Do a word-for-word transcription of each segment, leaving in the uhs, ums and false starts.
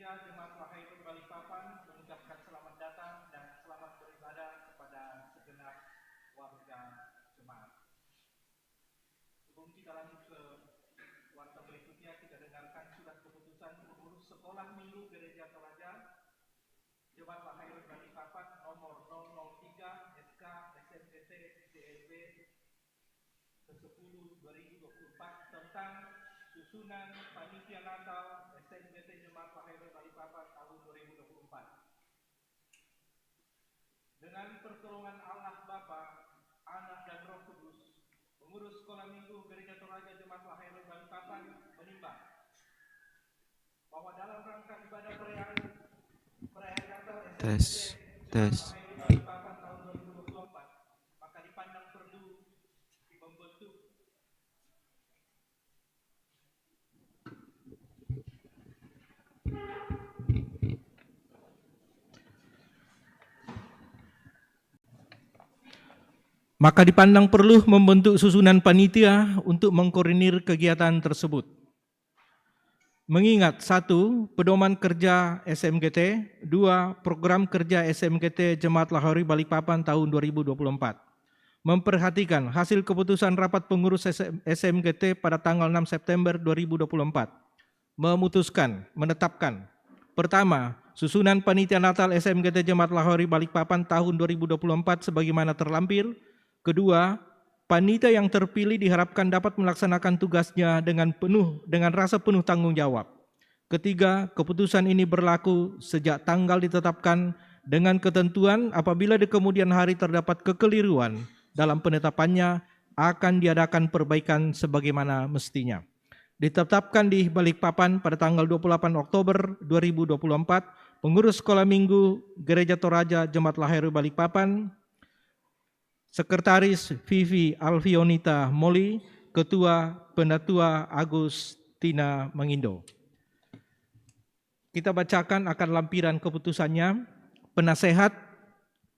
Jemaat Lahairoi Balikpapan mengucapkan selamat datang dan selamat beribadah kepada segenap warga jemaat. Sebelum kita lanjut ke warta berikutnya, kita dengarkan surat keputusan pengurus Sekolah Minggu Gereja Toraja Jemaat Lahairoi Balikpapan nomor nol nol tiga S K S M P T J L B ke sepuluh dua ribu dua puluh empat tentang susunan panitia Natal S M P T Jemaat Lahairoi Balikpapan tahun dua ribu dua puluh empat. Dengan pertolongan Allah Bapa, Anak, dan Roh Kudus, pengurus Sekolah Minggu Gereja Toraja Jemaat Lahairoi Balikpapan menimbang bahwa dalam rangka ibadah perayaan perayaan Natal S M P T Tes, tes. Jemaat Lahairoi Balikpapan tahun dua ribu dua puluh empat, maka dipandang perlu membentuk Maka dipandang perlu membentuk susunan panitia untuk mengkoordinir kegiatan tersebut. Mengingat, satu, pedoman kerja S M G T, dua, program kerja S M G T Jemaat Lahairoi Balikpapan tahun dua ribu dua puluh empat. Memperhatikan hasil keputusan rapat pengurus S M G T pada tanggal enam September dua ribu dua puluh empat. Memutuskan, menetapkan. Pertama, susunan panitia Natal S M G T Jemaat Lahairoi Balikpapan tahun dua ribu dua puluh empat sebagaimana terlampir. Kedua, panitia yang terpilih diharapkan dapat melaksanakan tugasnya dengan penuh, dengan rasa penuh tanggung jawab. Ketiga, keputusan ini berlaku sejak tanggal ditetapkan, dengan ketentuan apabila di kemudian hari terdapat kekeliruan dalam penetapannya, akan diadakan perbaikan sebagaimana mestinya. Ditetapkan di Balikpapan pada tanggal dua puluh delapan Oktober dua ribu dua puluh empat, pengurus Sekolah Minggu Gereja Toraja Jemaat Lahairoi Balikpapan, Sekretaris Vivi Alfionita Moli, Ketua Penatua Agustina Mangindo. Kita bacakan akan lampiran keputusannya. Penasehat,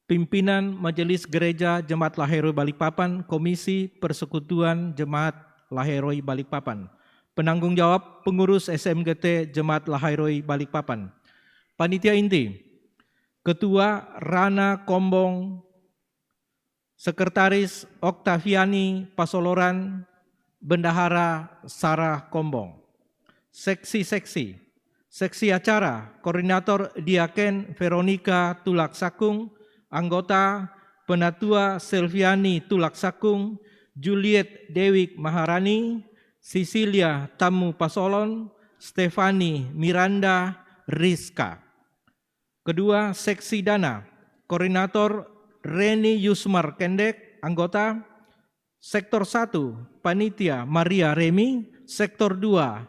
Pimpinan Majelis Gereja Jemaat Lahairoi Balikpapan, Komisi Persekutuan Jemaat Lahairoi Balikpapan. Penanggung jawab, pengurus S M G T Jemaat Lahairoi Balikpapan. Panitia inti, Ketua Rana Kombong, Sekretaris Oktaviani Pasoloran, Bendahara Sarah Kombong. Seksi-seksi. Seksi acara, Koordinator Diaken Veronica Tulak Sakung, anggota Penatua Selviani Tulak Sakung, Juliet Dewi Maharani, Cecilia Tamu Pasolon, Stefani Miranda Rizka. Kedua, seksi dana, Koordinator Reni Yusmar Kendek, anggota. Sektor satu, Panitia Maria Remi. Sektor dua,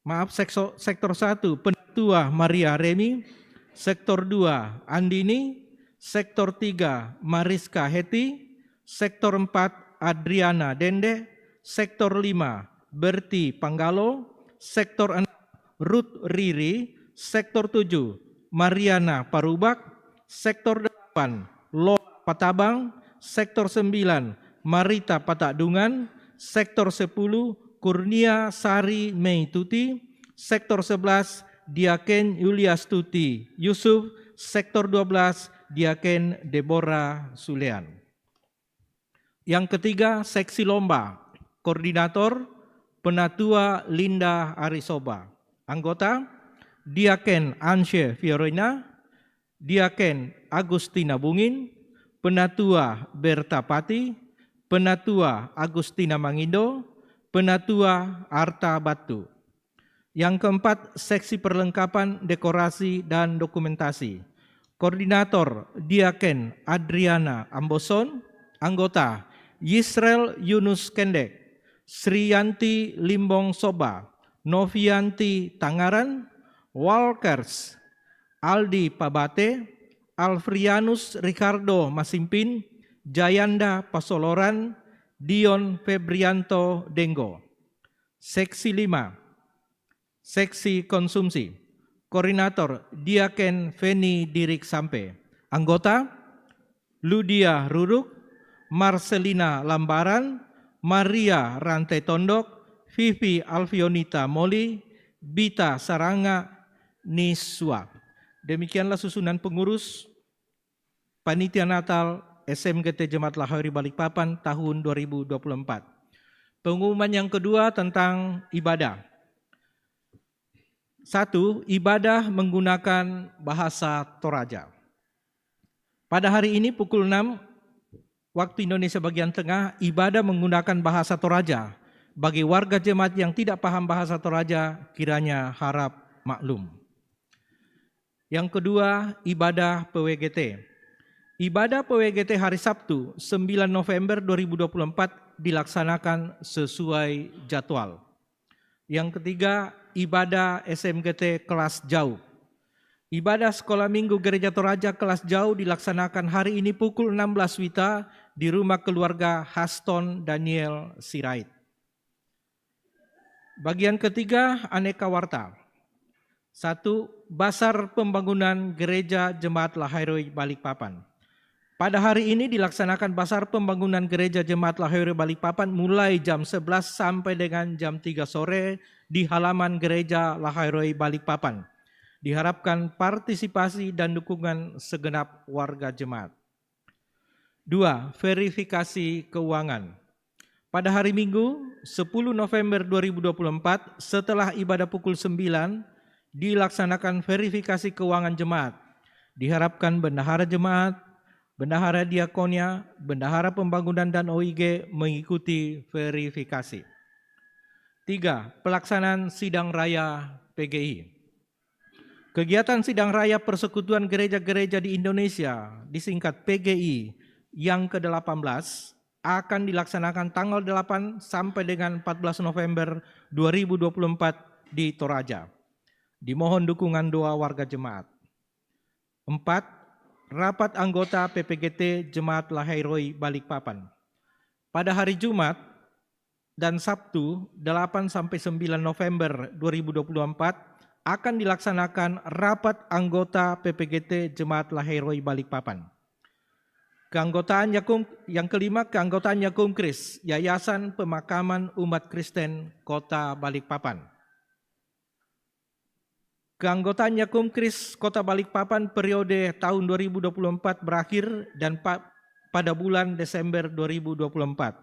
maaf, sekso-, Sektor satu, Penatua Maria Remi. Sektor dua, Andini. Sektor tiga, Mariska Heti. Sektor empat, Adriana Dende. Sektor lima, Berti Panggalo. Sektor enam, Ruth Riri. Sektor tujuh, Mariana Parubak. Sektor delapan, Lola Patabang. Sektor sembilan, Marita Patadungan. Sektor sepuluh, Kurnia Sari Meituti. Sektor sebelas, Diaken Yuliastuti Yusuf. Sektor dua belas, Diaken Deborah Sulean. Yang ketiga, seksi lomba. Koordinator, Penatua Linda Arisoba. Anggota, Diaken Anshe Fiorina, Diaken Agustina Bungin, Penatua Berta Pati, Penatua Agustina Mangindo, Penatua Arta Batu. Yang keempat, seksi perlengkapan, dekorasi, dan dokumentasi. Koordinator, Diaken Adriana Amboson. Anggota, Yisrel Yunus Kendek, Sriyanti Limbong Soba, Novianti Tangaran. Walkers, Aldi Pabate, Alfrianus Ricardo Masimpin, Jayanda Pasoloran, Dion Febrianto Denggo. Seksi lima, seksi konsumsi. Koordinator, Diaken Feni Dirik Sampe. Anggota, Ludia Ruruk, Marcelina Lambaran, Maria Rante Tondok, Vivi Alfionita Moli, Bita Saranga Niswa. Demikianlah susunan pengurus Panitia Natal S M G T Jemaat Lahairi Balikpapan tahun dua ribu dua puluh empat. Pengumuman yang kedua tentang ibadah. Satu, ibadah menggunakan bahasa Toraja. Pada hari ini pukul enam waktu Indonesia bagian tengah, ibadah menggunakan bahasa Toraja. Bagi warga jemaat yang tidak paham bahasa Toraja, kiranya harap maklum. Yang kedua, ibadah P W G T. Ibadah P W G T hari Sabtu, sembilan November dua ribu dua puluh empat, dilaksanakan sesuai jadwal. Yang ketiga, ibadah S M G T kelas jauh. Ibadah Sekolah Minggu Gereja Toraja kelas jauh dilaksanakan hari ini pukul enam belas wita di rumah keluarga Haston Daniel Sirait. Bagian ketiga, aneka warta. Satu, Basar Pembangunan Gereja Jemaat Lahairoi Balikpapan. Pada hari ini dilaksanakan Basar Pembangunan Gereja Jemaat Lahairoi Balikpapan mulai jam sebelas sampai dengan jam tiga sore di halaman Gereja Lahairoi Balikpapan. Diharapkan partisipasi dan dukungan segenap warga jemaat. Dua, verifikasi keuangan. Pada hari Minggu, sepuluh November dua ribu dua puluh empat, setelah ibadah pukul sembilan, dilaksanakan verifikasi keuangan jemaat. Diharapkan bendahara jemaat, bendahara diakonia, bendahara pembangunan dan O I G mengikuti verifikasi. Tiga, pelaksanaan sidang raya P G I. Kegiatan sidang raya Persekutuan Gereja-Gereja di Indonesia, disingkat P G I, yang kedelapan belas akan dilaksanakan tanggal delapan sampai dengan empat belas November dua ribu dua puluh empat di Toraja. Dimohon dukungan doa warga jemaat. Empat, rapat anggota P P G T Jemaat Lahairoi Balikpapan. Pada hari Jumat dan Sabtu, delapan sampai sembilan November dua ribu dua puluh empat, akan dilaksanakan rapat anggota P P G T Jemaat Lahairoi Balikpapan. Keanggotaan Yakum, yang kelima, keanggotaan Yakum Kris, Yayasan Pemakaman Umat Kristen Kota Balikpapan. Keanggotaan Yakum Kris Kota Balikpapan periode tahun dua ribu dua puluh empat berakhir dan pa-, pada bulan Desember dua ribu dua puluh empat.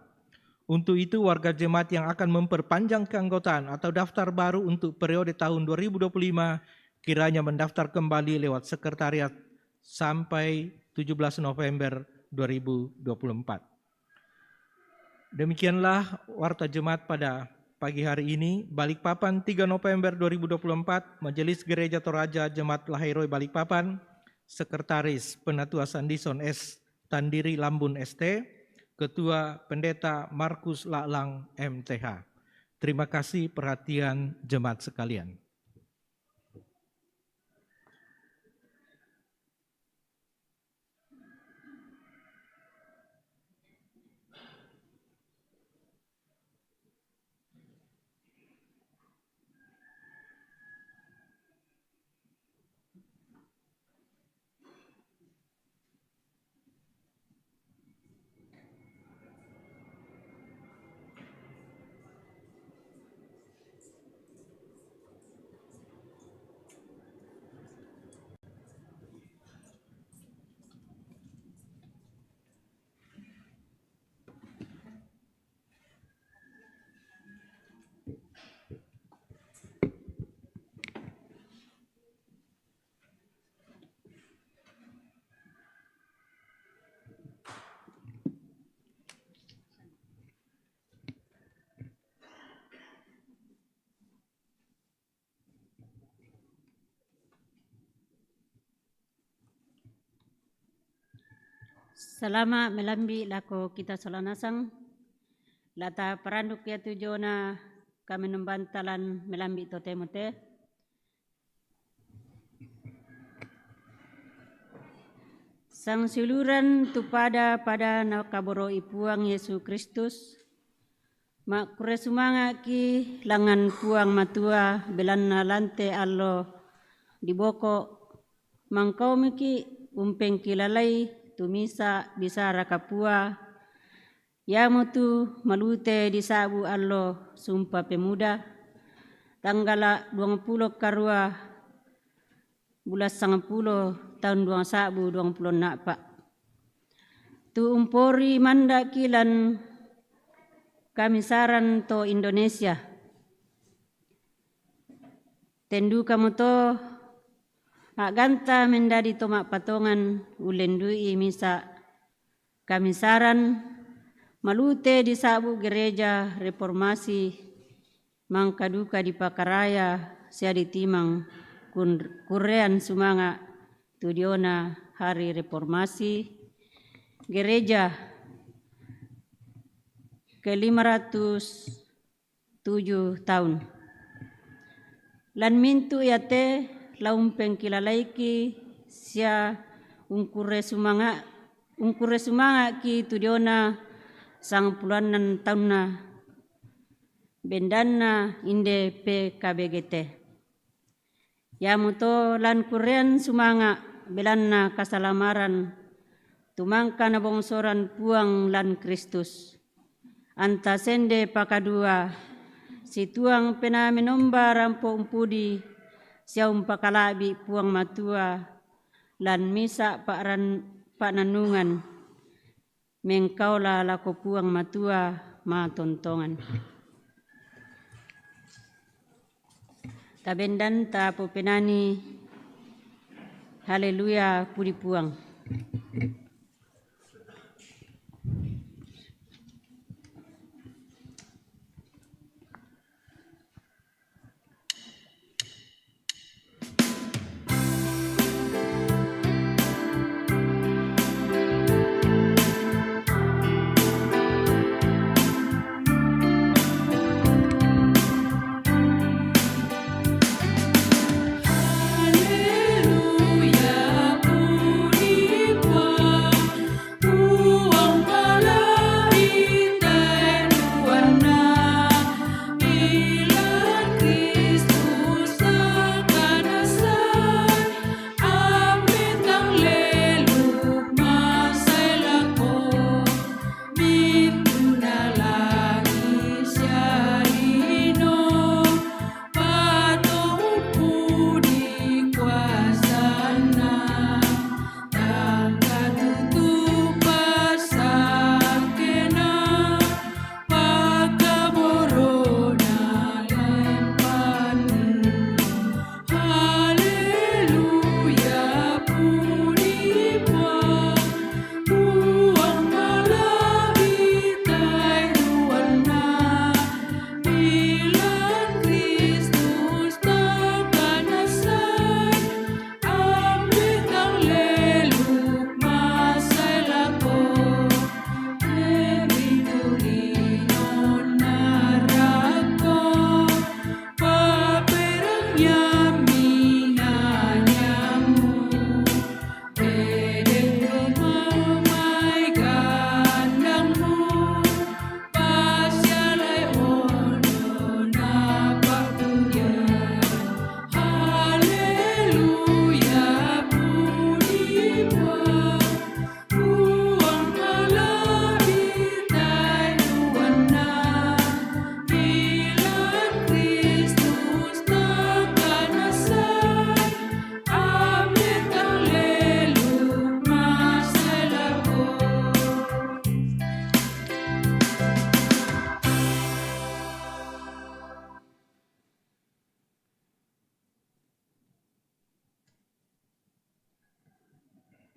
Untuk itu, warga jemaat yang akan memperpanjang keanggotaan atau daftar baru untuk periode tahun dua ribu dua puluh lima kiranya mendaftar kembali lewat sekretariat sampai tujuh belas November dua ribu dua puluh empat. Demikianlah warta jemaat pada pagi hari ini. Balikpapan, tiga November dua ribu dua puluh empat, Majelis Gereja Toraja Jemaat Lahairoi Balikpapan, Sekretaris Penatua Sandison S Tandiri Lambun S T, Ketua Pendeta Markus Laklang M T H. Terima kasih perhatian jemaat sekalian. Salama' melambi' lako kita sola nasang, la taparanduk ia tu jona kamenombantalan melambi' totemo te. Sangsiuluran tu pada-pada nakaboro'i Puang Yesu Kristus, ma'kurre sumanga'ki' langngan Puang Matua, belanna lan te allo diboko', mangkaumiki' umpengkilalai tu misa' bisara kapua, iamotu malute disa'bu allo Sumpa Pemuda, tanggala duang pulo karua bulan sangpulo taun duang sa'bu duang pulo na'pa. Tu umpori mandaki lan kamisaran to Indonesia. Tenduka moto a'ganta mendadi to ma'patongan ullendu'i misa' kamisaran malute di sa'bu gereja reformasi, mangka duka dipakaraya sia ditimang kun-, kurrean sumanga' tu diona hari reformasi gereja ke lima ratus tujuh taun. Lan mintu' iate la umpengkilalaiki sia ungkurre sumanga', ungkurre sumanga'ki tu diona sangpulo annan taunna bendanna inde P K B G T. Iamoto lan kurrean sumanga' belanna kasalamaran tu mangka nabongsoran Puang lan Kristus. Anta sende pakadua, situang penaa menomba rampo umpudi sia umpakala'bi' Puang Matua lan misa' pa'ran-, pa'nannungan mengkaola lako Puang Matua matontongan. Tabendan tapopenani, haleluya, pudi Puang.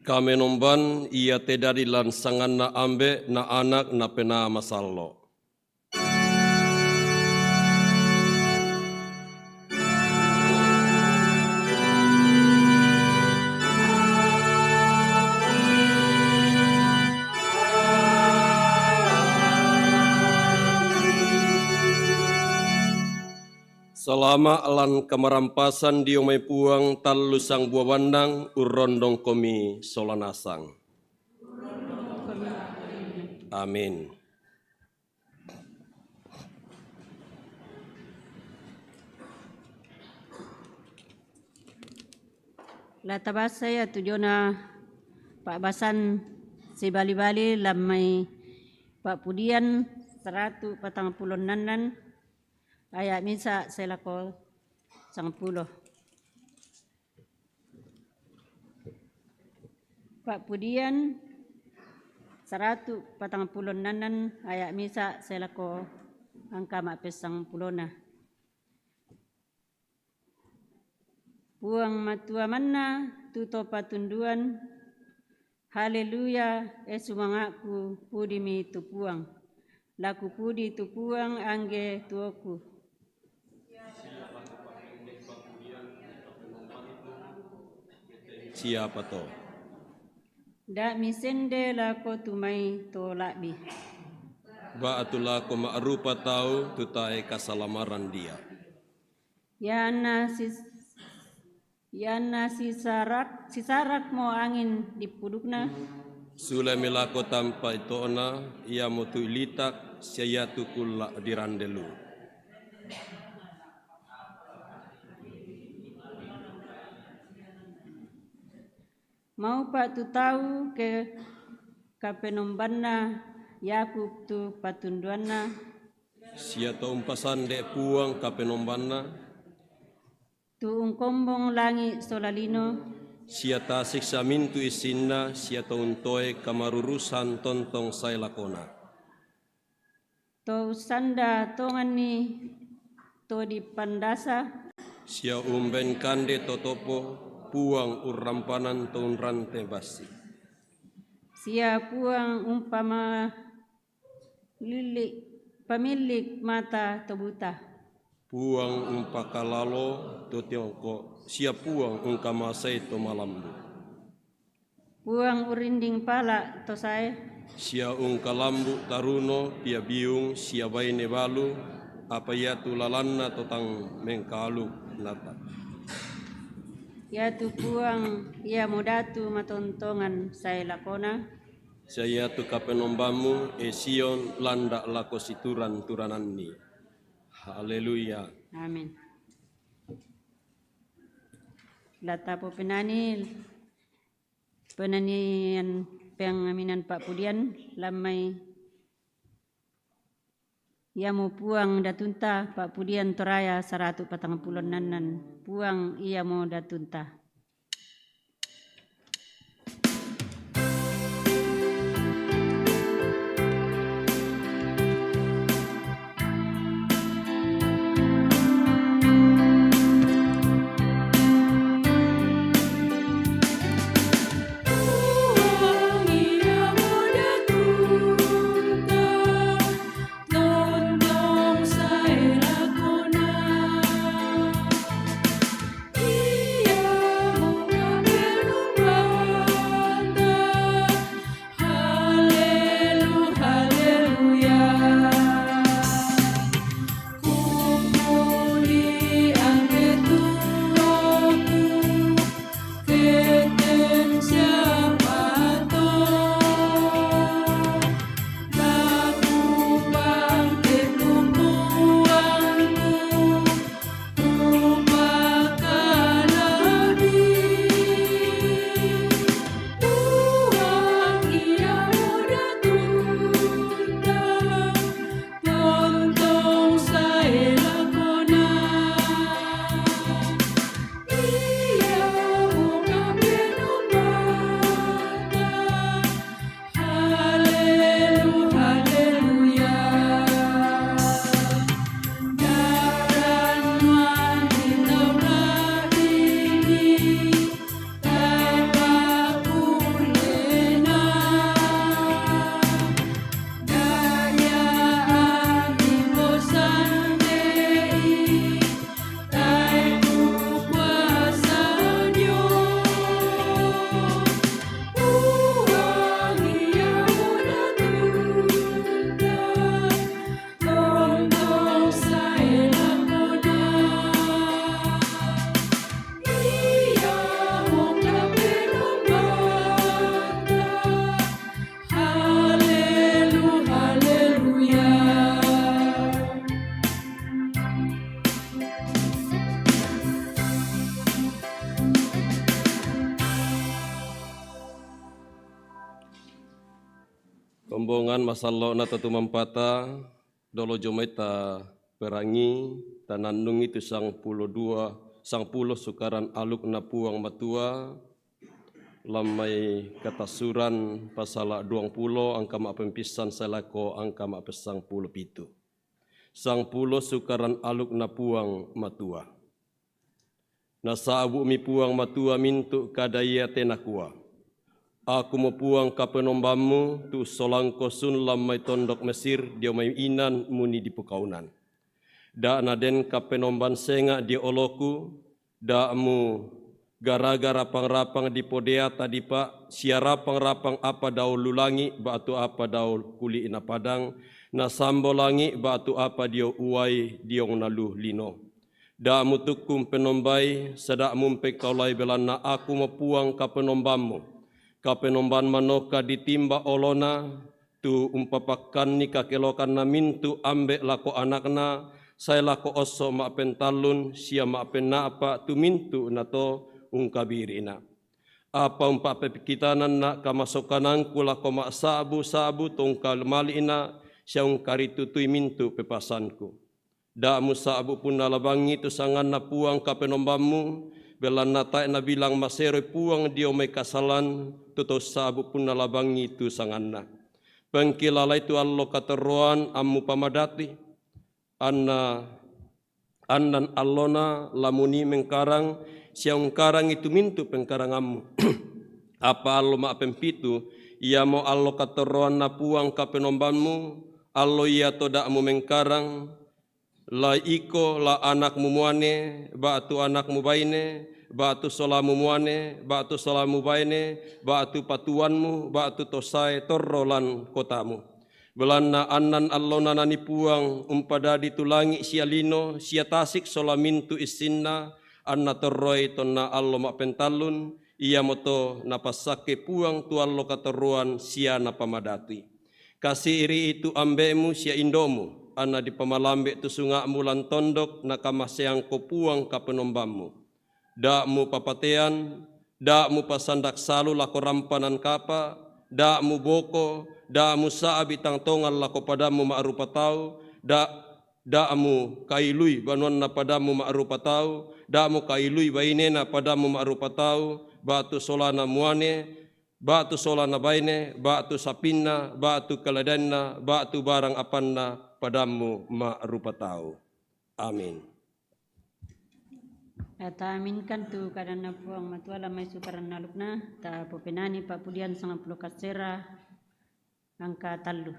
Kamenomban iate dadi lan sanganNa Ambe', na Anak, na Penaa Masallo'. Salama' lan kamarampasan dio mai Puang tallu sangbua bannang urrondongkomi sola nasang. Amin. La tabasa ia tu diona pa'basan sibali-bali lan mai pa'pudian saratu' patangpulo nnannan. Aya' misa' sae lako sangpulo. Pa'pudian saratu' patangpulo annan, aya' misa' sae lako angka ma'pessangpulona. Puang Matua manna tu to patunduan. Haleluya, e sumanga'ku, pudimi tu Puang. La kupudi tu Puang angge tuoku. Siapa to? Da' misende lako tu mai to la'bi. Ba'tu lako ma'rupa tau tu tae kasalamaran dia. Ianna sis-, ianna sisarak, sisarakmo angin di pudukna. Sulemi lako tampa' ito'na, iamotu litak, sia iatu kulla' dirande lu. Maupa' tu tau ke kapenombanna, Yakub tu patunduanna. Sia to umpasande Puang kapenombanna. Tu ungkombong langi' sola lino. Sia tasiksa mintu' issinna, sia to untoe kamarurusan tontong sae lakona. To ussanda tonganni to dipandasa. Sia umben kande to topo, Puang urrampanan to unrante bassi. Sia Puang umpama lilli-, pamillik mata to buta. Puang umpakalalo to tiongko, sia Puang ungkamasei to malambu. Puang urrinding pala' to sae. Sia ungkalambu taruno pia biung sia baine balu, apa iatu lalanna to tang mengkalu nata. Iatu Puang iamo datu matontongan sae lakona. Sia iatu kapenombammu, e Sion, landa' lako situran-turananni. Haleluya. Amin. La tapopenani penanian pengaminan pa'pudian lammai. Iamo Puang datunta, pa'pudian Toraya saratu' patangpulo annan. Puang iamo datunta. Kombongan masallo'na to tumampata, dolo jomaitta Perangi tanannungi tu sangpulo dua, sangpulo sukaran alukna Puang Matua, lammai Katasuran pasala duangpulo angka ma'pempissan sae lako angka ma'pessangpulo pitu. Sangpulo sukaran alukna Puang Matua. Nasa'bu'mi Puang Matua mintu' kada ia te nakua, Akumo Puang Kapenombammu, tu solangko sun lammai tondok Mesir dio mai inan muni dipukaunan. Da' naden kapenomban senga' dio oloku, da' mugaraga rapang-rapang dipodeata dipa', sia rapang-rapang apa dao lu langi' ba'tu apa dao kuli'na padang, nasambo langi' ba'tu apa dio uai diongna lu lino. Da' mutukku umpenombai, sia da' mumpekaulai, belanna Akumo Puang Kapenombammu. Kapenomban manoka ditimba olona, tu umpapakkanni kakelokanna mintu' ambe' lako anakna, sae lako osso' ma'pentallun sia ma'penna'pa' tu mintu' nato ungkabiri'na. Apa umpa'pepikitananna' kamasokanangku lako ma'sa'bu-sa'bu to ungkamali'na' sia ungkaritutui mintu' pepasanku. Da' musa'bu punna labangngi tu sanganna Puang Kapenombammu, belanna tae' nabilang maseroi Puang dio mai kasalan tu tau sa'bu punna labangngi tu sanganna. Pengkilalai tu allo katorroang ammupamadati, anna, annan allona lamuni mengkarang, sia ungkarangi tu mintu' pengkarangammu. Apa allo ma'pempitu, iamo allo katorroanna Puang Kapenombammu, allo iato da' mumengkarang, La iko, la anakmu muane, ba'tu anakmu baine, ba'tu solamu muane, ba'tu solamu baine, ba'tu patuanmu, ba'tu to sae torro lan kotamu. Belanna annan allona nani Puang umpadadi tu langi' sia lino, sia tasik sola mintu' issinna, anna torroi tonna allo ma'pentallun, iamoto napassakke Puang tu allo katorroang sia napamadati. Kasi'iri'i tu ambe'mu sia indo'mu, anna dipamalambe' tu sunga'mu lan tondok nakamaseangko Puang Kapenombammu. Da' mupapatean, da' mupasandak salu lako rampanan kapa', da' muboko, da' musa'bi tang tongang lako padammu ma'rupa tau, da', da' mukailui banuanna padammu ma'rupa tau, da' mukailui bainena padammu ma'rupa tau, ba'tu solana muane, ba'tu solana baine, ba'tu sapinna, ba'tu keledaianna, ba'tu barang apanna padammu ma'rupa tau. Amin. Ta'aminkan tu kadanna Puang Matua, lammai sukaran alukna, tapopenani pa'pudian sangpulo kassera, angka tallu.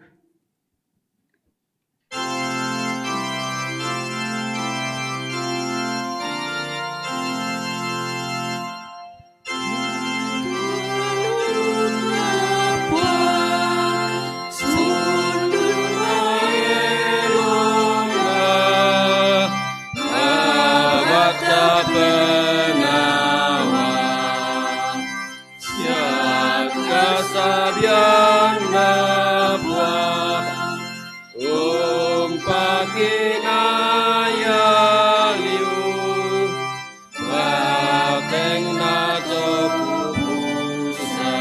Siap kasabianna Puang, umpakinaya liu, batengna to pupusa.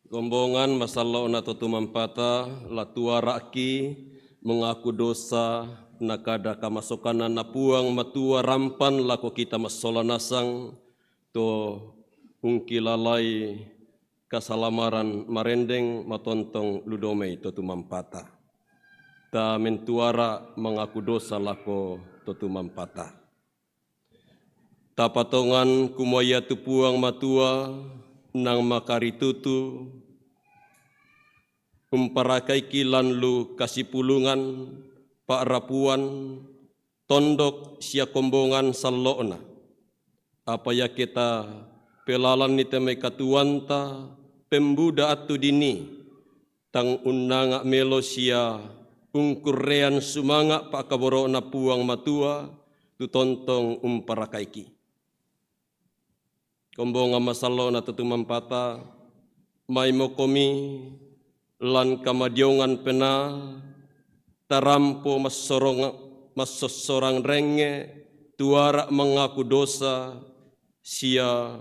Rombongan masallo'na to tumampata, la tuara'ki mengaku dosa, nakada kamasokananna Puang Matua rampan lako kita massola nasang, to ungkilalai kasalamaran marendeng matontong lu domei to tumampata. Ta mentuara mengaku dosa lako to tumampata. Tapatongan kumua iatu Puang Matua nang makaritutu, umparakaiki lan lu kasipulungan, pa'rapuan, tondok sia kombongan sallo'na. Apa iaketa pelalanni te mai katuoanta pembuda attu dini, tang unnanga melo sia ungkurrean sumanga pa'kaboro'na Puang Matua, tu tontong umparakaiki. Kombongan masallo'na to tumampata, maimokomi lan kamadiongan penaa, tarampo massorong-, massossorang rengnge, tuara mangaku dosa, sia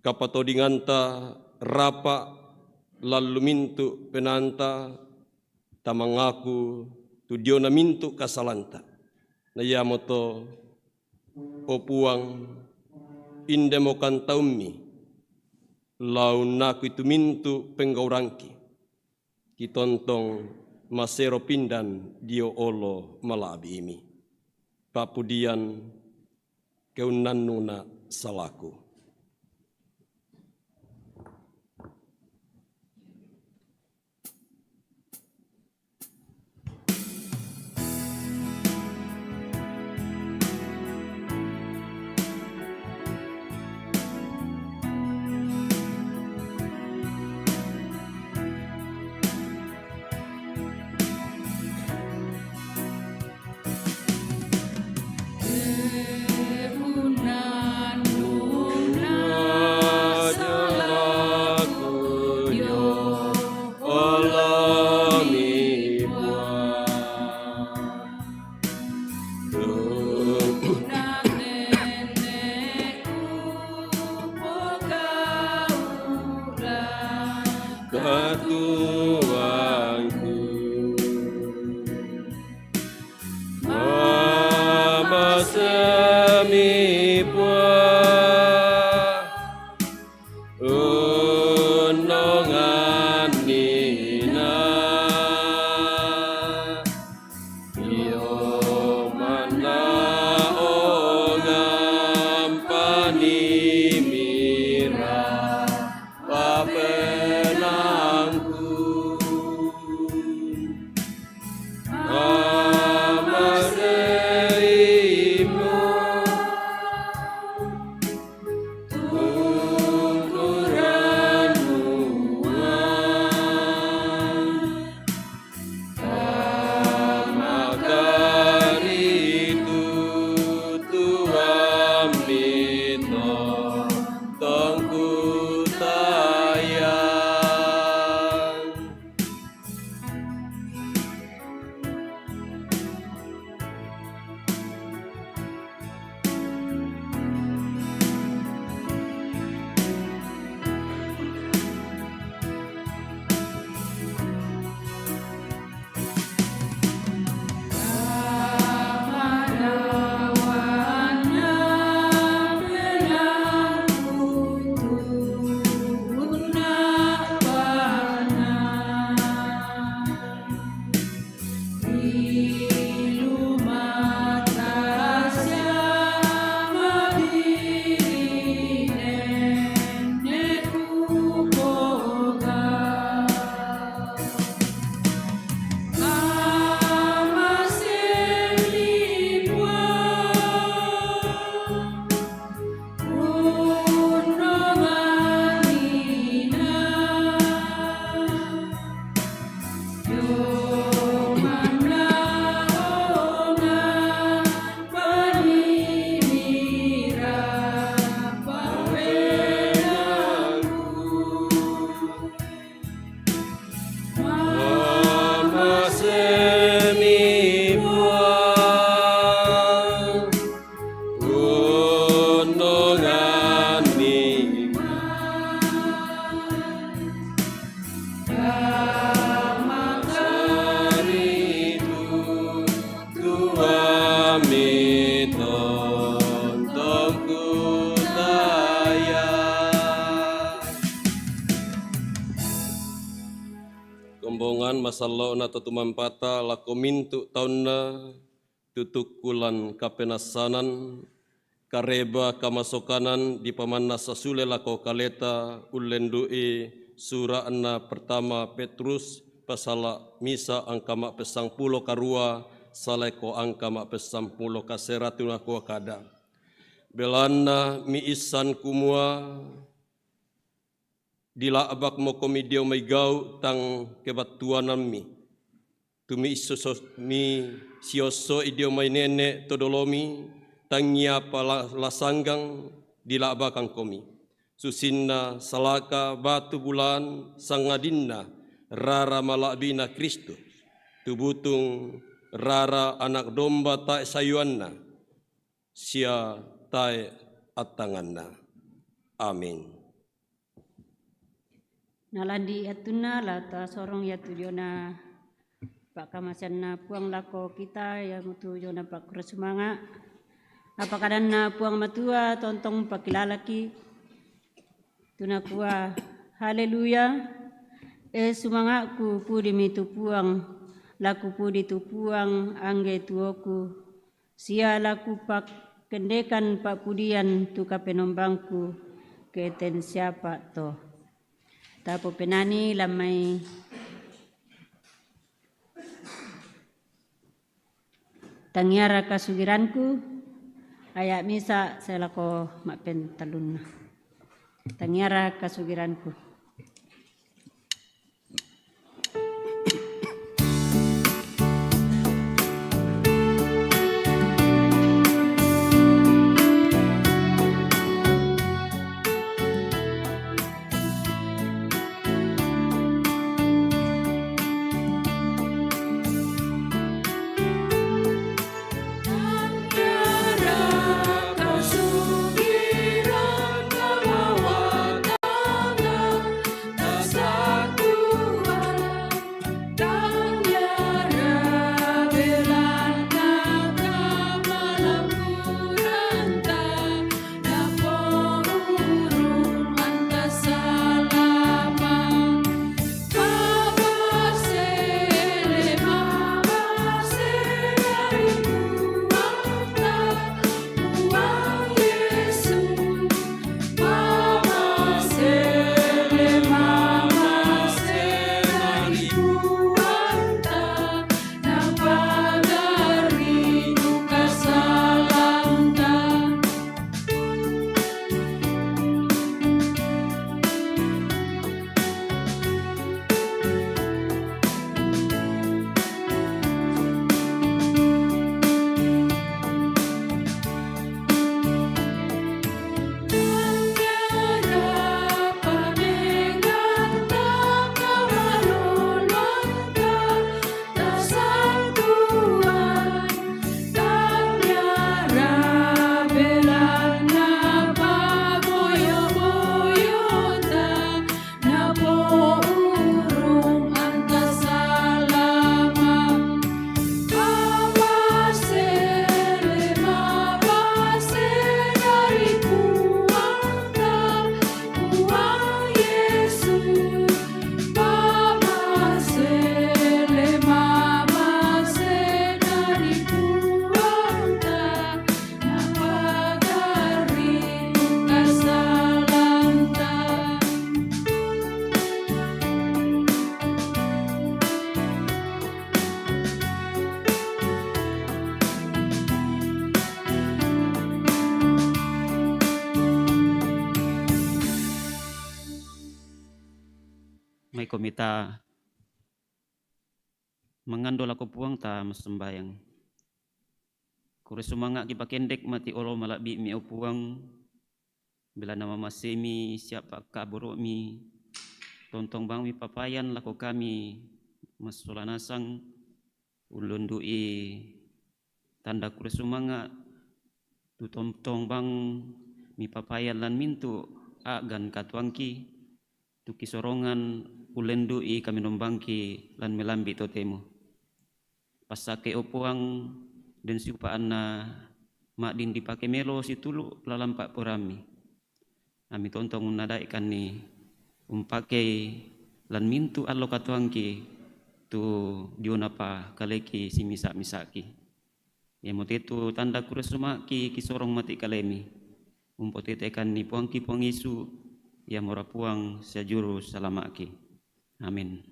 kapatodinganta rapa lallu mintu penaanta, tamangaku tu diona mintu kasalanta. Na iamoto, o Puang, indemo kantaummi, launnaku itu mintu penggaurangki, kitontong masero pindan dio olo mala'bi'imi. Papudian keunnannuna salaku. Katuangku. Mamasemi Puang, unnongannina. Io manna ongang panimira papenangku. Amaseimo tungkurannuang. Kamakaritu tuammi to tongkutayang. Mamasemi Puang, unnonganni. Kamakaritu tuammi to tongkutayang. Kombongan masallo'na to tumampata lako mintu taunna, tutukkulan kapenassanan, kareba kamasokanan dipamannasa sule lako kaleta, ullendu'i sura'na pertama Petrus Sala' misa angka ma'pessangpulo karua, saleko angka ma'pessangpulo kasera tu nakua kada. Belanna miissan kumua, dila'bakmokomi dio mai gau' tang kebattuanammi. Tu miisso-, misiossoi dio mai nene' to dolomi, tangiapa la-, la sanggang dila'bakangkomi. Susinna salaka batu bulaan, sangadinna rara mala'bi'na Kristus, tu butung rara Anak Domba tae' sayuanna, sia tae' attanganna. Amin. Nalandi' attunna la tasorong iatu diona pa'kamaseanna Puang lako kita, iamotu diona pa'kurre sumanga'. Apa kadanna Puang Matua, tontong pakilalaki, tu nakua, Haleluya! E sumanga'ku, pudimi tu Puang, la kupudi tu Puang, angge tuoku, sia la kupakkendekan pa'pudian tu Kapenombangku ke ten siapa' to. Tapopenani lammai Tangiara Kasugiranku, aya' misa' sae lako ma'pentallunna. Tangiara Kasugiranku. Maikomi ta mangando lako Puang, ta massambayang. Kurre sumanga'ki pakendek mati olo mala'bi'mi, o Puang, belanna mamaseimi sia pa'kaboro'mi, tontong bangmi papayan lako kami massola nasang, ullundu'i tanda kurre sumanga' tu tontong bang mipapayan lan mintu' a'gan katuoangki, tu kisorongan ullendu'i kamenombangki lan melambi' totemo. Passakei, o Puang, den siupa'anna ma'din dipake melo situlu' lalan pa'poraiammi. Ami tontong unnadaekanni umpakei lan mintu' allo katuoangki tu dionapa kaleki simisa'-misa'ki. Iamote tu tanda kurre sumanga'ki kisorong mati kalemi, umpotetekanni Puangki Puang Yesu, iamora Puang sia Juru Salama'ki. Amin.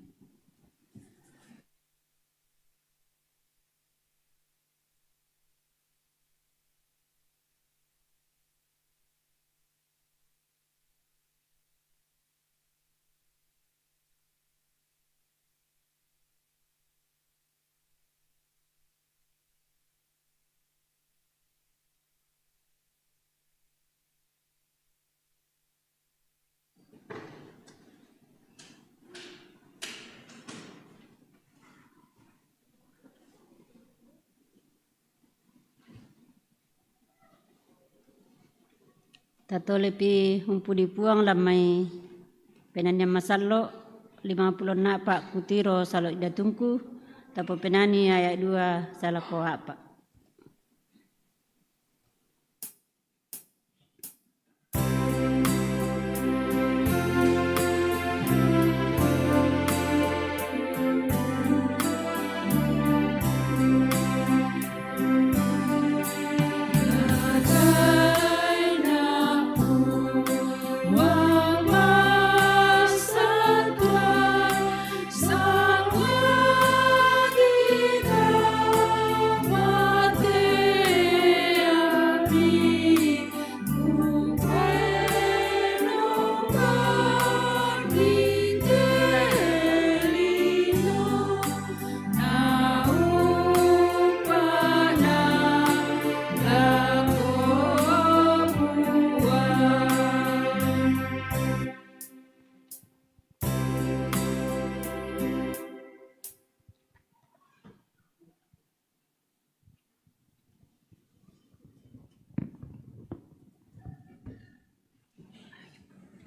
Tatolepi umpudi Puang lammai penaniang masallo, lima pulo a'pa' kutiro salo idatungku, tapopenani aya' dua salako a'pa'.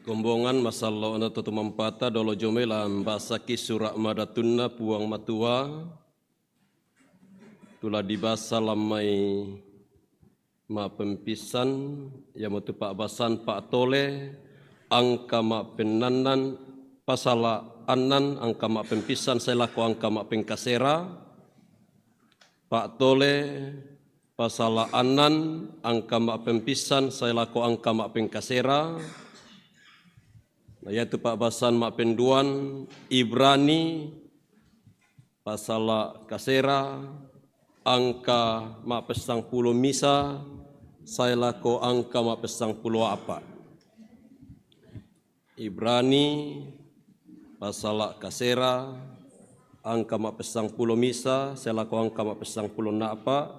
Kombongan masallo'na to tumampata, dolo jomai lambasaki sura' madatunna Puang Matua, tu la dibasa lammai ma'pempissan, iamotu pa'basan pa'tole angka ma'pennannan, pasala annan angka ma'pempissan sae lako angka ma'pengkasera, pa'tole pasala annan angka ma'pempissan sae lako angka ma'pengkasera, na iatu pa'basan ma'penduan Ibrani pasala kasera angka ma'pessangpulo misa sae lako angka ma'pessangpulo a'pa'. Ibrani pasala kasera angka ma'pessangpulo misa sae lako angka ma'pessangpulo a'pa',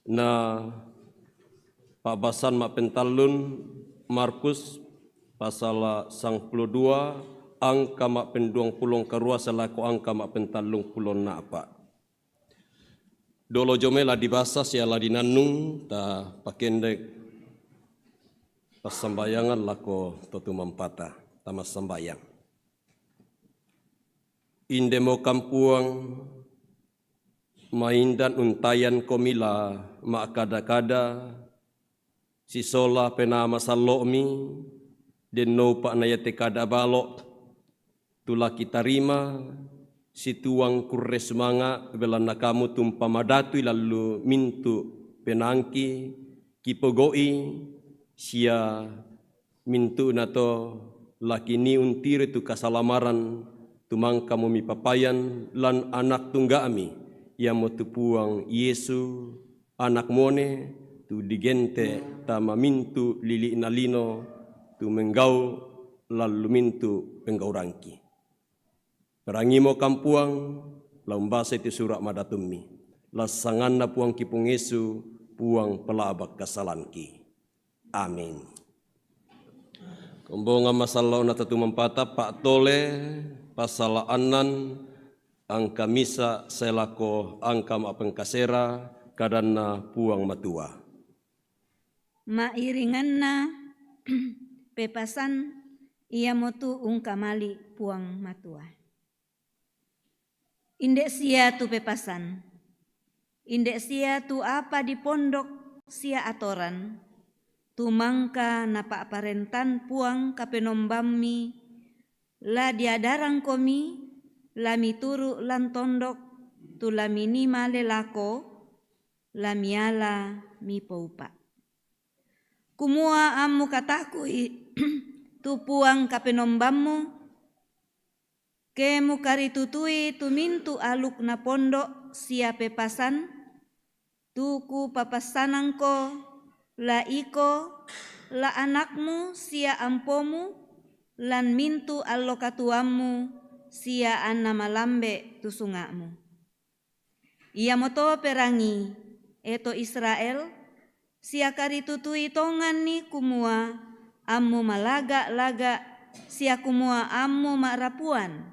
na pa'basan ma'pentallun Markus pasala sangpulo dua angka ma'penduangpulo karua sae lako angka ma'pentallungpulo a'pa'. Dolo jomai la dibasa sia la dinannung, ta pakendek passambayangan lako to tumampata, ta massambayang. Indemokan Puang, maindan untayankomi la ma'kada-kada, sisola penaa masallo'mi, dennoupa' na iate kada balo', tu la kitarima, situang kurre sumanga', belanna kamu tu umpamadatui lallu mintu' penaangki, kipogau'i sia mintu'nato la kinii untiroi tu kasalamaran, tu mangkamo mipapayan lan Anak Tungga'mi, iamotu Puang Yesu, Anak muane, tu digente' tama mintu' lili'na lino, tu menggau' lallu mintu' penggaurangki. Perangimokan Puang, la umbasai tu sura' madatummi. Lan sanganna Puangki Puang Yesu, Puang pelaba' kasalangki. Amin. Kombongan masallo'na to tumampata, pa'tole pasala annan angka misa sae lako angka ma'pengkasera, kadanna Puang Matua. Ma'iringanna pepasan, iamotu ungkamali Puang Matua. Inde' sia tu pepasan, inde' sia tu apa dipondok sia atoran, tu mangka napa'parentan Puang Kapenombammi, la diadarangkomi, la mituru' lan tondok, tu la minii male lako, la miala mipoupa'. Kumua ammu katakui tu Puang Kapenombammu, ke mukaritutui tu mintu' aluk na pondok sia pepasan, tu kupapassanangko, la iko, la anakmu sia ampomu, lan mintu' allo katuoammu sia anna malambe' tu sunga'mu. Iamoto perangi, e to Israel, sia karitutui tonganni kumua ammu malaga'-laga' sia kumua ammu ma'rapuan,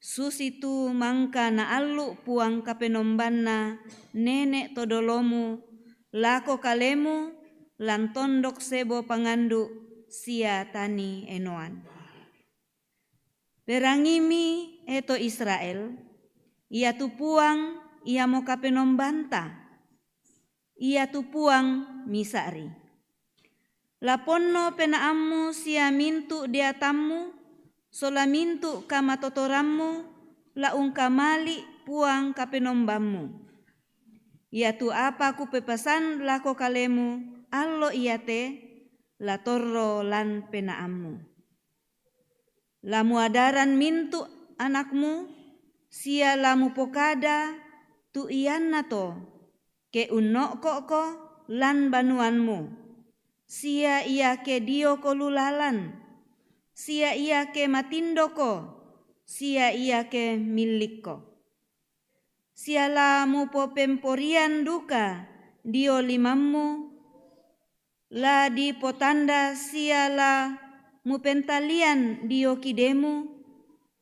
susitu mangka naallu' Puang Kapenombanna nene' to dolomu lako kalemu lan tondok sebo pangandu sia tani enoan. Perangimi, e to Israel, ia tu Puang, iamo Kapenombanta, ia tu Puang misa'ri. Laponno penaammu sia mintu' deatammu, sola mintu' kamatotorammu, la ungkamali' Puang Kapenombammu. Iatu apa kupepasan lako kalemu allo iate, la torro lan penaammu. La muadaran mintu' anakmu, sia la mupokada tu iannato, ke unno'ko'ko lan banuanmu, sia iake dio kolulalan, sia iake matindoko, sia iake millikko. Sia la mupopemporian duka dio limammu, la dipotanda sia la mupentalian dio kidemu,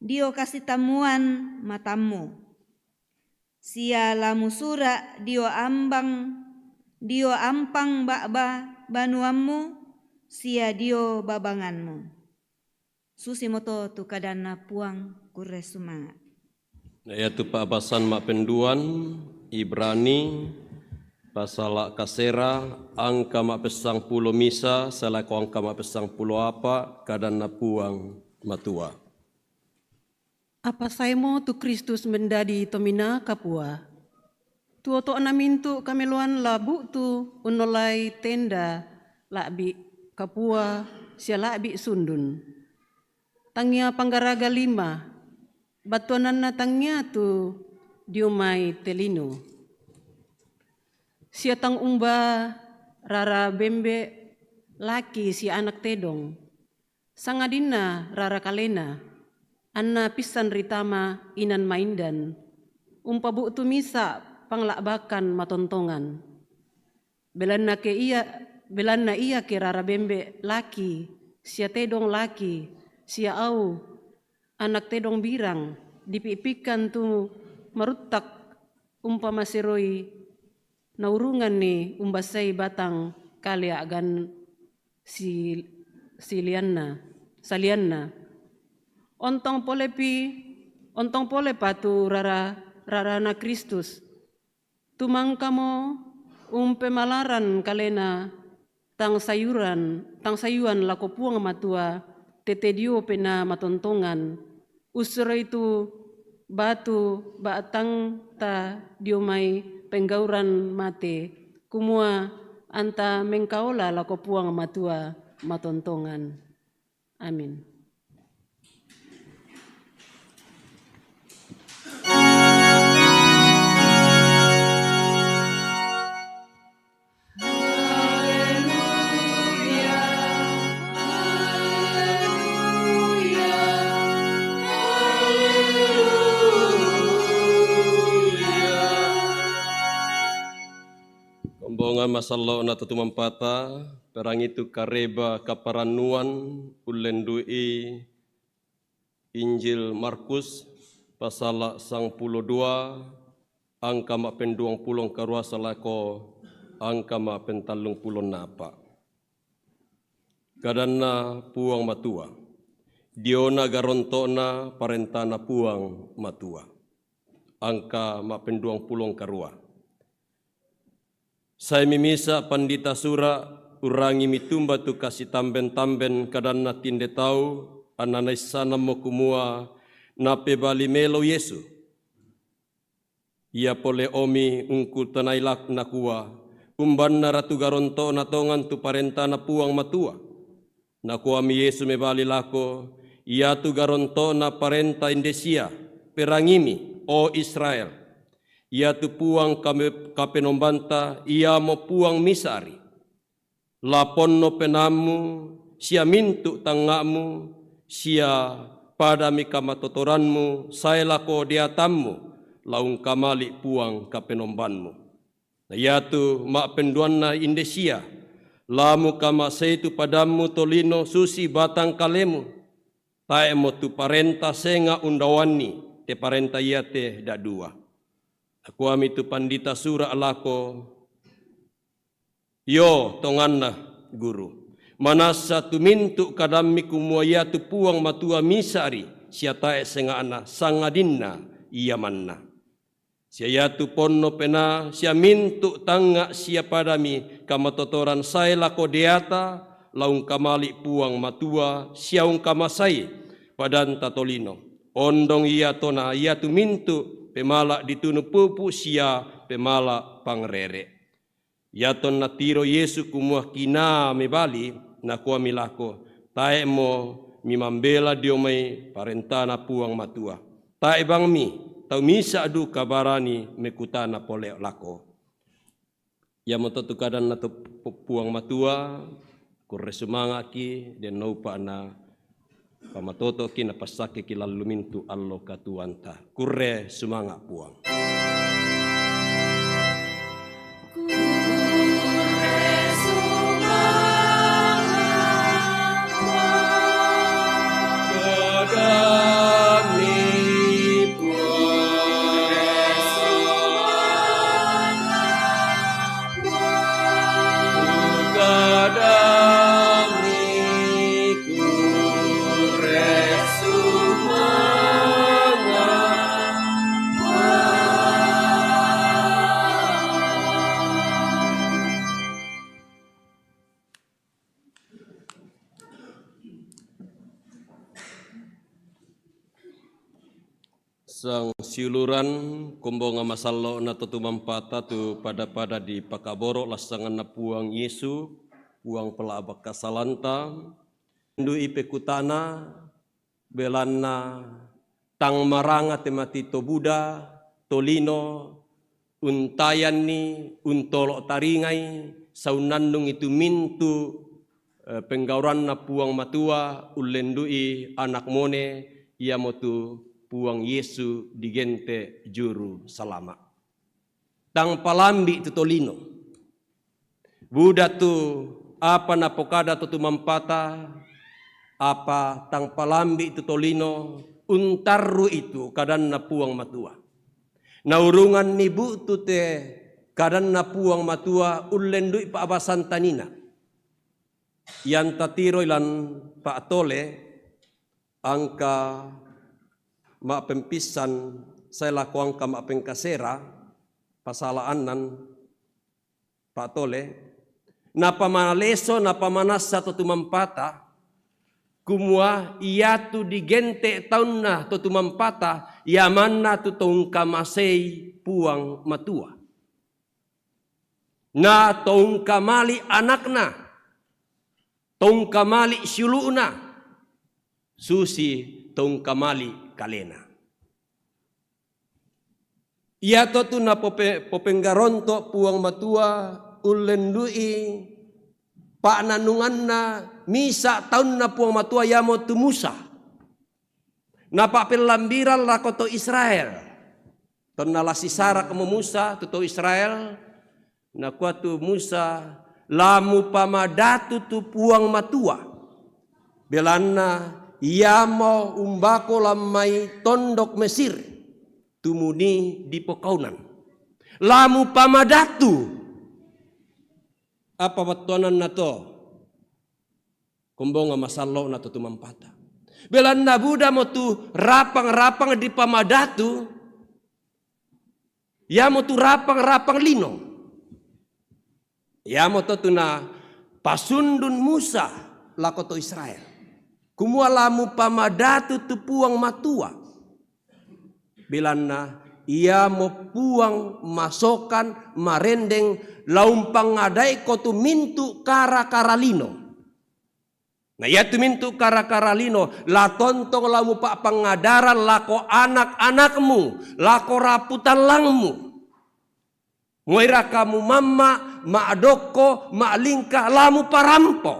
dio kasitammuan matammu. Sia la musura' dio ambang, dio ampang ba'ba banuammu, sia dio babanganmu. Susimoto tu kadanna Puang, kurre sumanga'. Na iatu pa'basan ma'penduan, Ibrani, pasala' kasera, angka ma'pessangpulo misa, sae lako angka ma'pessangpulo apa, kadanna Puang Matua. Apa saemo tu Kristus mendadi tominaa kapua. Tu oto'na mintu' kameloan la bu'tu unnolai tenda la'bi' kapua sia la'bi' sundun. Tangia panggaraga lima, battuananna tangia tu dio mai te lino. Sia tang umba rara bembe' laki sia anak tedong, sangadinna rara kalena, anna pissan ritama inan maindan, umpabu'tu misa' pangla'bakan matontongan. Belanna ke ia, belanna ia ke rara bembe' laki, sia tedong laki, sia au, anak tedong birang, dipi'pikkan tu maruttak umpamaseroi, naurunganni umbassai batang kale a'gan si-, silianna, salianna. Ontong polepi, ontong polepa tu rara-, rarana Kristus. Tu mangkamo umpemalaran kalena tang sayuran, tang sayuan lako Puang Matua, tete dio penaa matontongan, ussuroi tu batu ba'tangta dio mai penggauran mate, kumua anta mengkaola lako Puang Matua matontongan. Amin. Kombongan masallo'na to tumampata, perangi tu kareba kaparannuan ullendu'i Injil Markus, pasala' sangpulo dua, angka ma'penduangpulo karua sae lako angka ma'pentallungpulo napa. Kadanna Puang Matua, diona garonto'na parentana Puang Matua. Angka ma'penduangpulo karua. Saemi misa' pandita sura', urrangimi tumba tu kasitamben-tamben kadanna tinde tau, anna naissanammo kumua napebali melo Yesu. Ia pole omi ungkutanai lak-, nakua, umbannara tu garonto'na tongan tu parentana Puang Matua. Nakuami Yesu mebali lako, iatu garonto'na parenta indesia, perangimi, o Israel. Iatu Puang kame-, kapenombanta, iamo Puang misa'ri. La ponno penaammu, sia mintu' tangnga'mu, sia padami kamatotoranmu, sae lako deatammu, la ungkamali' Puang kapenombanmu. Na iatu ma'penduanna indesia, la mukamasei tu padammu tolino susi batang kalemu, tae'mo tu parenta senga' undaoanni te parenta iate da'dua. Nakuami tu pandita sura' lako, Yo, tonganna, Guru. Manassa tumintu kadammi kumua iatu Puang Matua misa'ri, sia tae' senga'na, sangadinna ia manna. Sia iatu ponno penaa, sia mintu tangnga' sia padami kamatotoran sae lako deata, la ungkamali' Puang Matua, sia ungkamasei padanta tolino. Ondong ia tona iatu mintu pemala' ditunu pupu sia pemala' pangrere. Iatonna tiro Yesu kumua kinaa mebali, nakuami lako, tae'mo mimambela dio mai parentana Puang Matua. Tae' bangmi tau misa' duka barani mekutana poleo lako. Iamoto tu kadanna to Pu-, Puang Matua, kurre sumanga'ki, denno upa'na pamatoto'ki napassakeki lallu mintu allo katuoanta. Kurre sumanga' Puang. Sang siuluran, kombonga masallo'na to tumampata tu pada-pada dipakaboro' lassanganna Puang Yesu, Puang pela'bak kasalanta, ndu' i pekutana, belanna tang maranga te mati to buda, tolino, untayanni, untolo' taringai, saunnannungi tu mintu, eh, penggauranna Puang Matua, ullendu'i anak mone, iamotu Puang Yesu digente' juru salama'. Tang palambi' tu tolino. Buda tu apa napokada to tumampata, apa tang palambi' tu tolino, untarru'i tu kadanna Puang Matua. Naurunganni bu'tu te kadanna Puang Matua ullendu'i pa'basang tanina. Ianta tiroi lan pa'tole, angka ma'pempissan, sae lako angka ma'pengkasera, pasala annan, pa'tole, napamaleso, napamanassa to tumampata, kumua iatu digente' taunna to tumampata, iamanna tu to ungkamasei Puang Matua. Na to ungkamali' anakna, to ungkamali' siulu'na, susi to ungkamali' kalena. Iato tu napope-, popenggaronto Puang Matua, ullendu'i pa'nannunganna misa' taunna Puang Matua iamotu Musa. Napa'pellambirang lako to Israel. Tonna la sisarakmo Musa tu to Israel, nakua tu Musa, "La mupamadatu tu Puang Matua, belanna iamo umbako lan mai tondok Mesir, tumuni dipokaunan." La mupamadatu. Apa battuananna to? Kombonga masallo'na to tumampata. Belanna budamo tu rapang-rapang dipamadatu, iamotu rapang-rapang lino. Iamoto tu napasundun Musa lako to Israel. Kumua la mupamadatu tu Puang Matua. Belanna iamo Puang masokan marendeng la umpangngadaiko tu mintu kara-kara lino. Na iatu mintu kara-kara lino, la tontong la mupa'pangngadarang lako anak-anakmu, lako rapu tallangmu. Moiraka mumamma', ma'dokko, ma'lingka, la muparampo.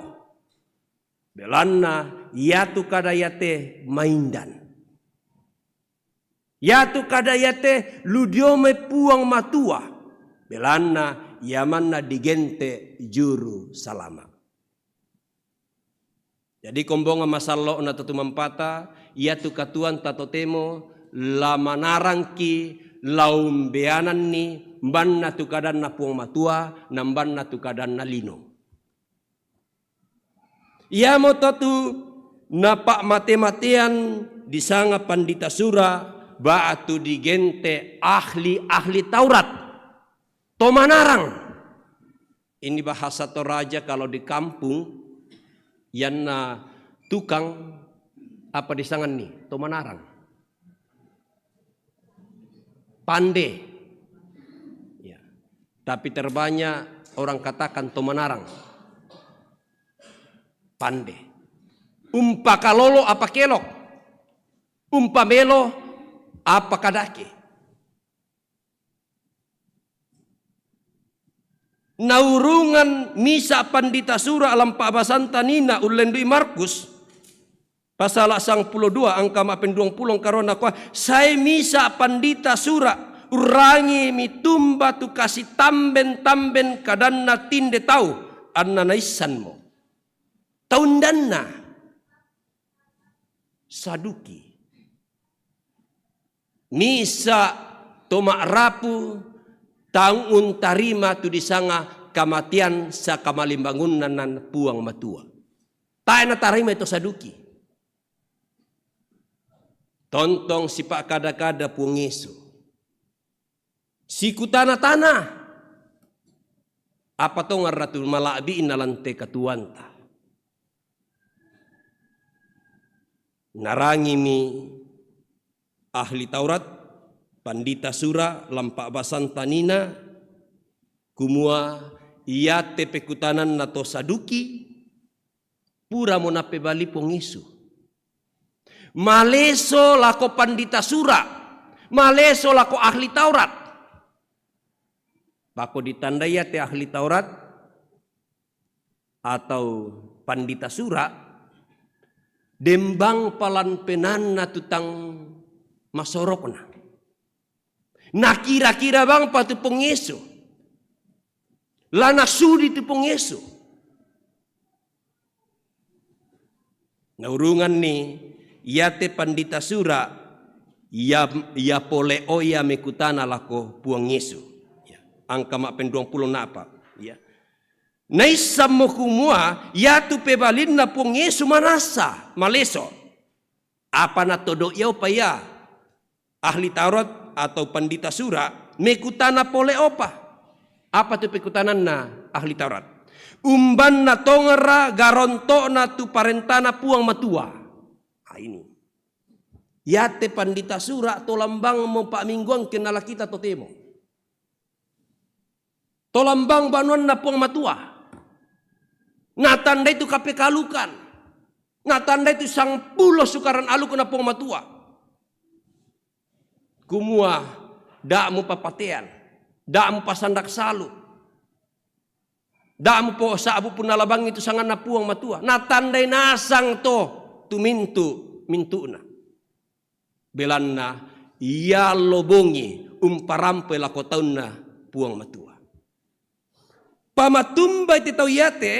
Belanna iatu kada iate maindan. Iatu kada iate lu dio mai Puang Matua, belanna iamanna digente' juru salama'. Jadi kombonga masallo'na to tumampata, iatu katuoanta totemo la manarangki, la umbeananni mbanna tu kadanna Puang Matua, na mbanna tu kadanna lino. Iamoto tu napa'mate-matean disanga pandita sura, ba'tu digente ahli-ahli Taurat. To manarang. Ini bahasa Toraja kalau di kampung, yanna tukang apa disanganni? To manarang. Pande. Ya. Tapi terbanyak orang katakan to manarang. Pande. Umpakalolo apa kelok? Umpamelo apa kadake? Naurungan misa pandita sura lampa basanta nina ullendui Markus, pasala sangpulo dua angka ma'penduang pulo karona kua, sai misa pandita sura, urrangi mitumba tu kasi tamben-tamben kadanna tinde tau, anna naissanmo. Taundanna Saduki. Misa to ma'rapu tang untarima tu disanga kamatean sakamalimbangunna nan Puang Matua. Tae natarima to Saduki. Tontong sipa'kada-kada Puang Yesu. Sikutana-tana. Apa tongarra tu mala'bi'na lan te katuoanta. Narangimi ahli Taurat, pandita sura, lampa basanta nina, kumua iate pekutananna to Saduki, puramo napebali Puang Yesu. Maleso lako pandita sura, maleso lako ahli Taurat. Pako ditandai iate ahli Taurat atau pandita sura, dembang palan penanna tu tang masorokna. Nakira-kira bang pa tu Puang Yesu. La nasudi tu Puang Yesu. Naurunganni iate pandita sura, ia, ia pole o ia mekutana lako Puang Yesu. Ya. Angka ma'penduang pulo napa. Ya. Naissammo kumua, iatu pebalinna Puang Yesu manassa, maleso. Apa natodo ia opa ia ahli Taurat atau pandita sura, mekutana pole opa. Apa tu pekutananna ahli Taurat? Umbanna tongarra garontokna tu parentana Puang Matua. Ha, ini. Iate pandita sura to lambang mo pa'mingguang kenala kita totemo. To lambang banuanna Puang Matua. Natandai tu kapekalukan. Natandai tu sangpulo sukaran alukna Puang Matua. Kumua, da' mupapatean, da' mupasandak salu, da' muposa'bu punna labangngi tu sanganna Puang Matua. Natandai nasang to tu mintu-mintu'na. Belanna iallo bongi umparampoi lako taunna Puang Matua. Pamatumbai te tau iate,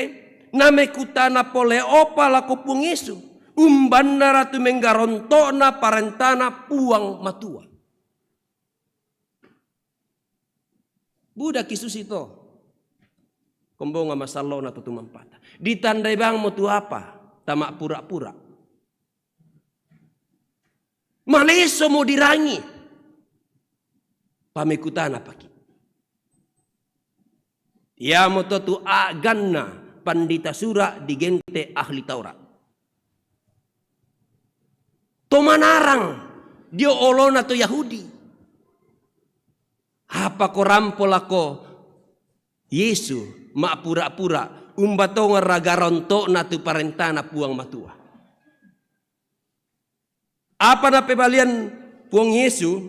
namekutana pole opa lako Puang Yesu. Umbannara tu menggarontokna parentana Puang Matua. Budaki susi to. Kombonga masallona to tumampata. Ditandai bangmo tu apa? Tama pura-pura. Maleso mo dirangi. Pamekutana paki. Iamoto tu a'ganna pandita sura digente ahli Taurat. To manarang dio olona to Yahudi. Apa ko rampo lako Yesu ma'pura-pura, umba tongarra garontokna tu parentana Puang Matua. Apa napebalian Puang Yesu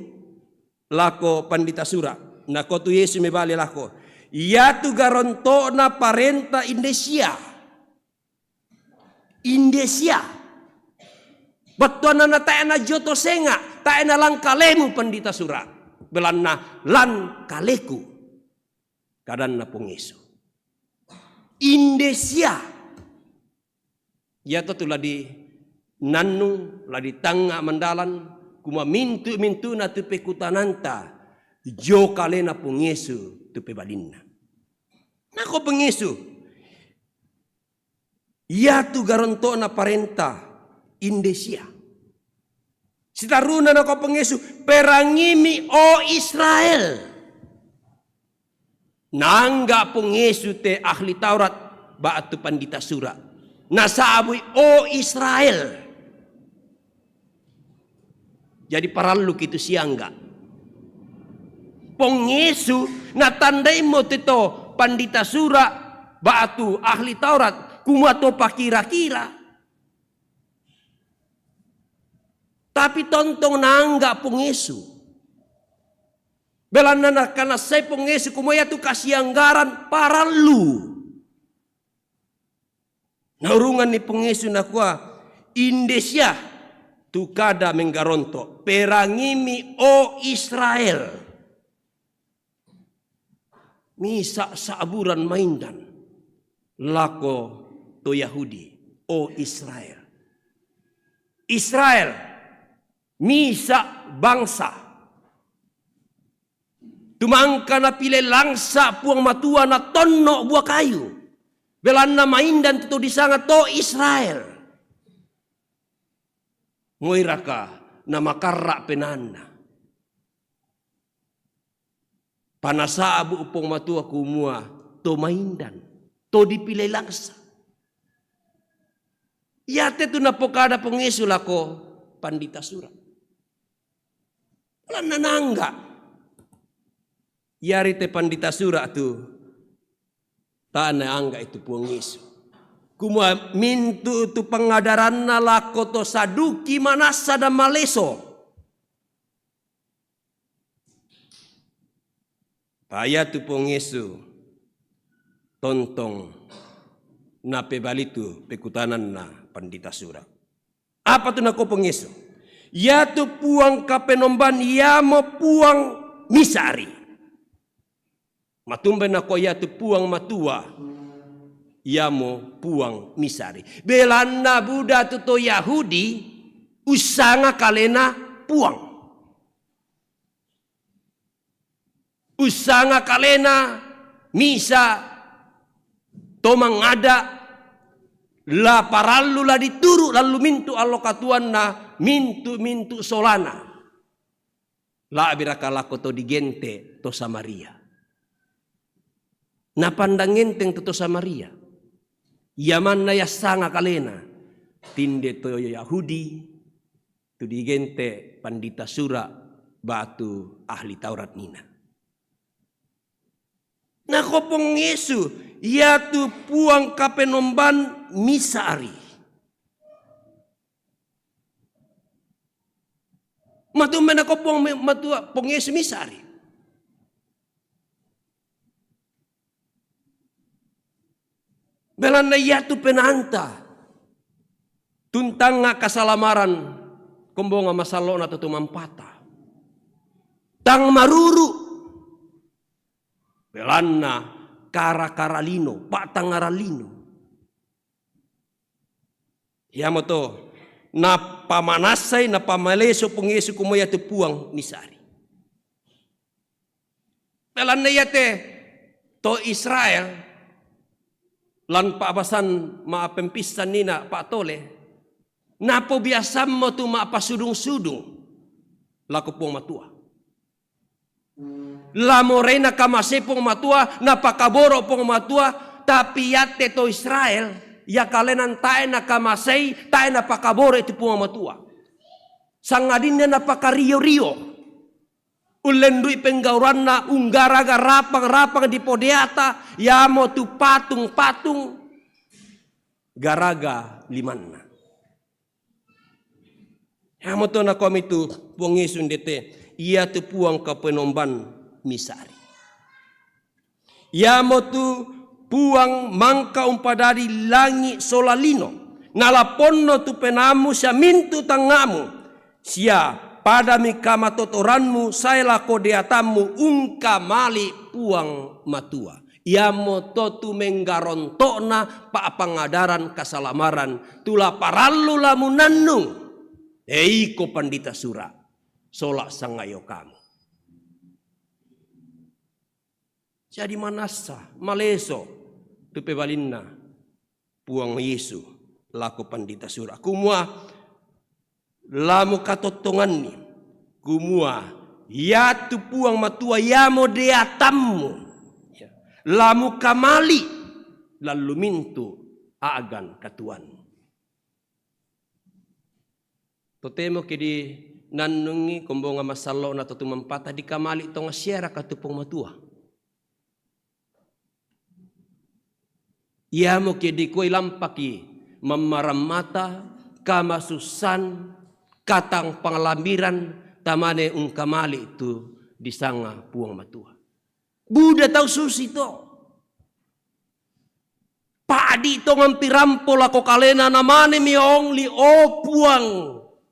lako pandita sura? Nako tu Yesu mebali lako, iatu garontokna parenta indesia. Indesia. Battuanna na tae na joto senga, tae na langkalemu pandita sura. Belanna lan kaleku. Kadanna Puang Yesu. Indesia. Iato tu la di nannung, la di tangnga mandalan, kuma mintu-mintuna tu pekutananta, Jo kalena Puang Yesu tu pebalinna. Nako Puang Yesu, iatu garonto'na parenta indesia. Sitaruna nako Puang Yesu, "Perangimi, o Israel." Naangga' Puang Yesu te ahli Taurat ba'tu pandita sura'. Nasa'bui, "O Israel." Jadi paralluki' tu siangga'. Puang Yesu natandaimo te to pandita sura' ba'tu ahli Taurat, kumua to pakira-kira. Tapi tontong naangga' Puang Yesu. Belanna nakanassai Puang Yesu kumua iatu kasianggaran parallu. Naurunganni Puang Yesu nakua, "Indesia tu kada menggaronto', perangimi, o Israel." Misa' sa'buran maindan lako to Yahudi, o Israel. Israel, misa' bangsa. Tu mangka napile langsa' Puang Matua natonno' bua kayu. Belanna maindan tu to disanga to Israel. Moiraka namakarra' penaanna? Panasa'bu Puang Matua kumua to maindan, to dipile langsa'. Iate tu napokada Puang Yesu lako pandita sura'. Lanna naangga'. Iari te pandita sura' tu tae' naangga' itu Puang Yesu. Kumua mintu' tu pangadaranna lako to Saduki manassa dan maleso. Paya tu Puang Yesu tontong napebali tu pekutananna pandita sura'. Apa tu nakua Puang Yesu? Iatu Puang Kapenomban iamo Puang misa'ri. Matumbai nakua iatu Puang Matua iamo Puang misa'ri. Belanna buda tu to Yahudi ussanga kalena puang. Ussanga kalena misa' to mangada', la parallu la dituru' lallu mintu' allo katuoanna, mintu'-mintu' solana. La'biraka lako to digente' to Samaria? Napandang enteng tu to Samaria. Ia manna ia sanga kalena tinde to Yahudi, tu digente' pandita sura' ba'tu ahli Taurat nina. Nakua Puang Yesu, iatu Puang Kapenomban misa'ri. Matumbai nakua Puang me-, Matua, Puang Yesu misa'ri. Belanna iatu penaanta tuntanga kasalamaran kombonga masallo'na to tumampata. Tang maruru'. Belanna kara-kara lino, pa'tangngarang lino. Iamoto napamanassai, napamaleso Puang Yesu kumua iatu Puang misa'ri. Belanna iate to Israel, lan pa'basan ma'pempissan nina pa'tole, napobiasammo tu ma'pasudung-sudung lako Puang Matua. La morai nakamasei Puang Matua, napakaboro' Puang Matua, tapi iate to Israel, ia kalena tae' nakamasei, tae' napakaboro'i tu Puang Matua. Sangadinna napakario-rio. Ullendu'i penggauranna, unggaraga rapang-rapang dipodeata, iamotu patung-patung garaga limanna. Iamoto nakuami tu Puang Yesu ndete, iatu Puang Kapenomban misa'ri. Iamotu Puang mangka umpadadi langi' sola lino, nala ponno tu penaammu sia mintu' tangnga'mu, sia padami kamatotoranmu sae lako deatammu, ungkamali' Puang Matua. Iamoto tu menggaronto'na pa'pangadaran kasalamaran, tu la parallu la munannung, e iko pandita sura', sola sangayokamu. Jadi manassa, maleso tu pebalinna Puang Yesu lako pandita Sura. Kumua, la mukatottonganni, kumua, iatu Puang Matua iamo deatammu, ya, la mukamali lallu mintu a'gan katuoanmu. Totemo ke dinannungi kombonga masallo'na to tumampata, dikamali tonga siaraka tu Puang Matua. Iamo ke dikoi lampaki mammarammata, kamasussan, katang panglamiran, tamane ungkamali tu disanga Puang Matua. Buda tau susi to. Pa'di tongampi rampo lako kalena, namane miongli, o Puang,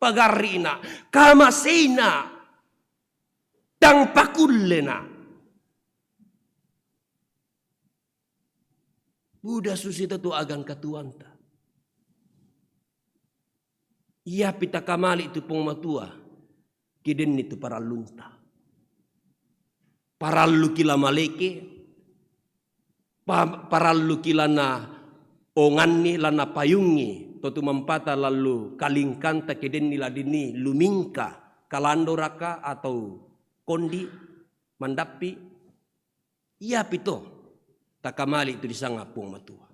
pagarri'na, kamaseina, tang pakullena. Buda susi to tu a'gan katuoanta. Iapi takamali tu Puang Matua, ke denni tu parallunta. Paralluki la maleke, pa-, paralluki la naonganni, la napayungi to tumampata lallu kalingkanta, ke denni la dinii lumingka kalandoraka atau kondi mandappi. Iapi to takamali tu disanga Puang Matua.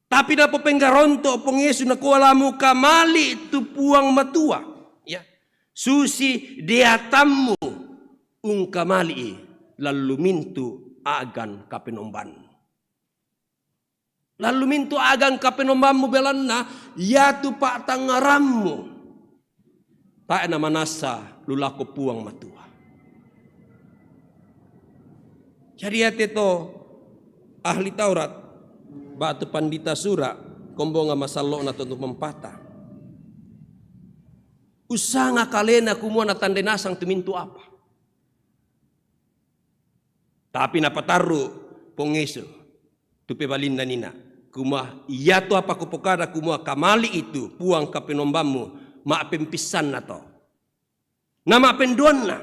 Tapi napopenggaronto Puang Yesu, nakua, la mukamali tu Puang Matua, ya, susi deatammu ungkamali lallu mintu a'gan kapenombanmu. Lallu mintu a'gan kapenombanmu, belanna iatu pa'tangngarammu tae namanassa lu lako Puang Matua. Jadi iate to ahli Taurat ba'tu pandita Sura, kombonga masallo'na to tumampata, ussanga kalena kumua natandai nasang tu mintu apa. Tapi napatarru Puang Yesu tu pebalinna nina, kumua, iatu apa kupokada kumua kamali itu Puang kapenombanmu, ma'pempissanna to. Na ma'penduanna,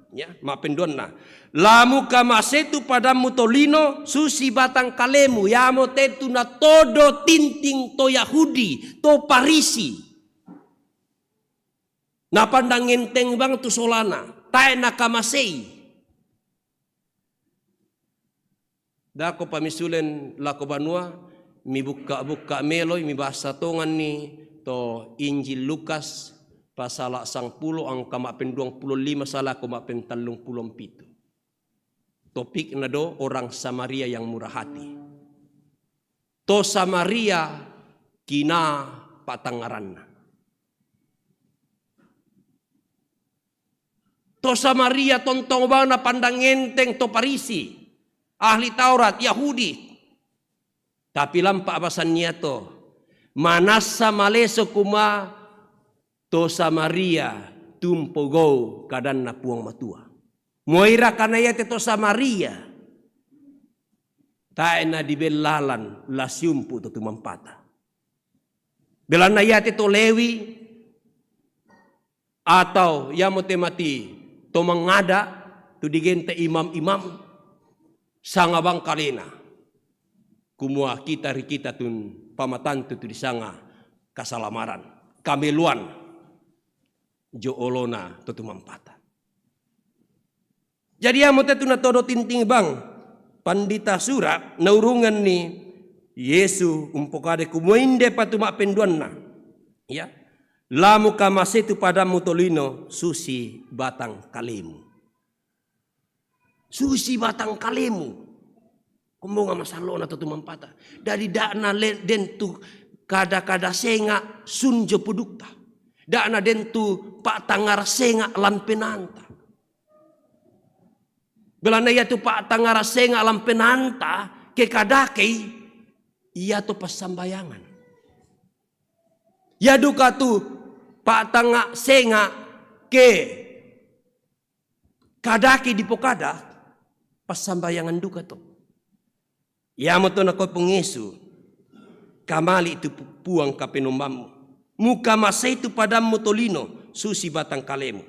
ya, ma'penduanna, la mukamase tu padammu tolino susi batang kalemu, iamo te tu natodo tinting to Yahudi, to Parisi. Napandang enteng bang tu solana, tae nakamasei. Dako pamisulen lako banua, mibukka-bukka meloi, mibasa tonganni to Injil Lukas pasala sangpulo angka ma'penduangpulo lima salako ma'pentallungpulo mpitu. Topikna do orang Samaria yang murah hati. To Samaria kina pa'tangngaranna. To Samaria tontong bang napandang enteng to Parisi, ahli Taurat, Yahudi. Tapi lampa basanna iato, manassa maleso kumua to Samaria tumpogou kadanna Puang Matua. Moira kana iate to Samaria, tae nadibellalan la siumpu to tumampata. Belanna iate to Lewi, atau iamo te mati to mangada tu digenta imam-imam, sanga bang kalena kumua kita ri kita tun pamatantu tu disanga kasalamaran, kameloan jo olona to tumampata. Jadi iamo te tu natodo tinting bang pandita Sura, naurunganni Yesu umpokada kumua inde pa tu ma'penduanna. Ya. La mukamase tu padammu tolino susi batang kalemu. Susi batang kalemu. Kombonga masallo'na to tumampata. Jadi da'na le-, den tu kada-kada senga' sunjo pudukta. Da'na den tu pa'tangngara senga' lampenanta. Belanna iatu pa'tangngara senga' lampenanta ke kadakei, iato passambayangan. Ia duka tu pa'tangnga senga' ke kadakei dipokada, passambayangan duka to. Iamoto nakua Puang Yesu, kamali tu pu-, Puang Kapenombammu. Mukamasei tu padammu tolino, susi batang kalemu.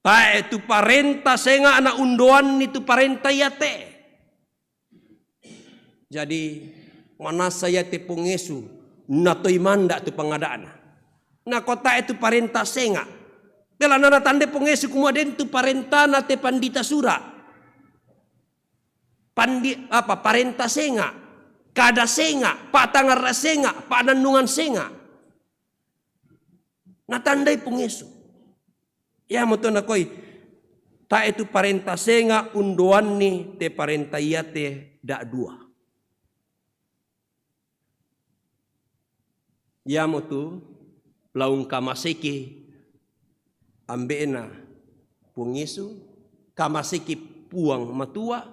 Tae tu parenta senga na undoanni tu parenta iate. Jadi, manassa iate Puang Yesu, natoi manda tu pangadana. Nako tae tu parenta senga. Bela na natandai Puang Yesu kumua den tu parentana te pandita sura. Pandi-, apa, parenta senga, kada senga, patangarra senga, panannungan senga. Natandai Puang Yesu. Iamoto nakoi, tae tu parenta senga undoanni te parenta iate da dua. Iamotu laung kamaseki ambe'na Puang Yesu, kamaseki Puang Matua,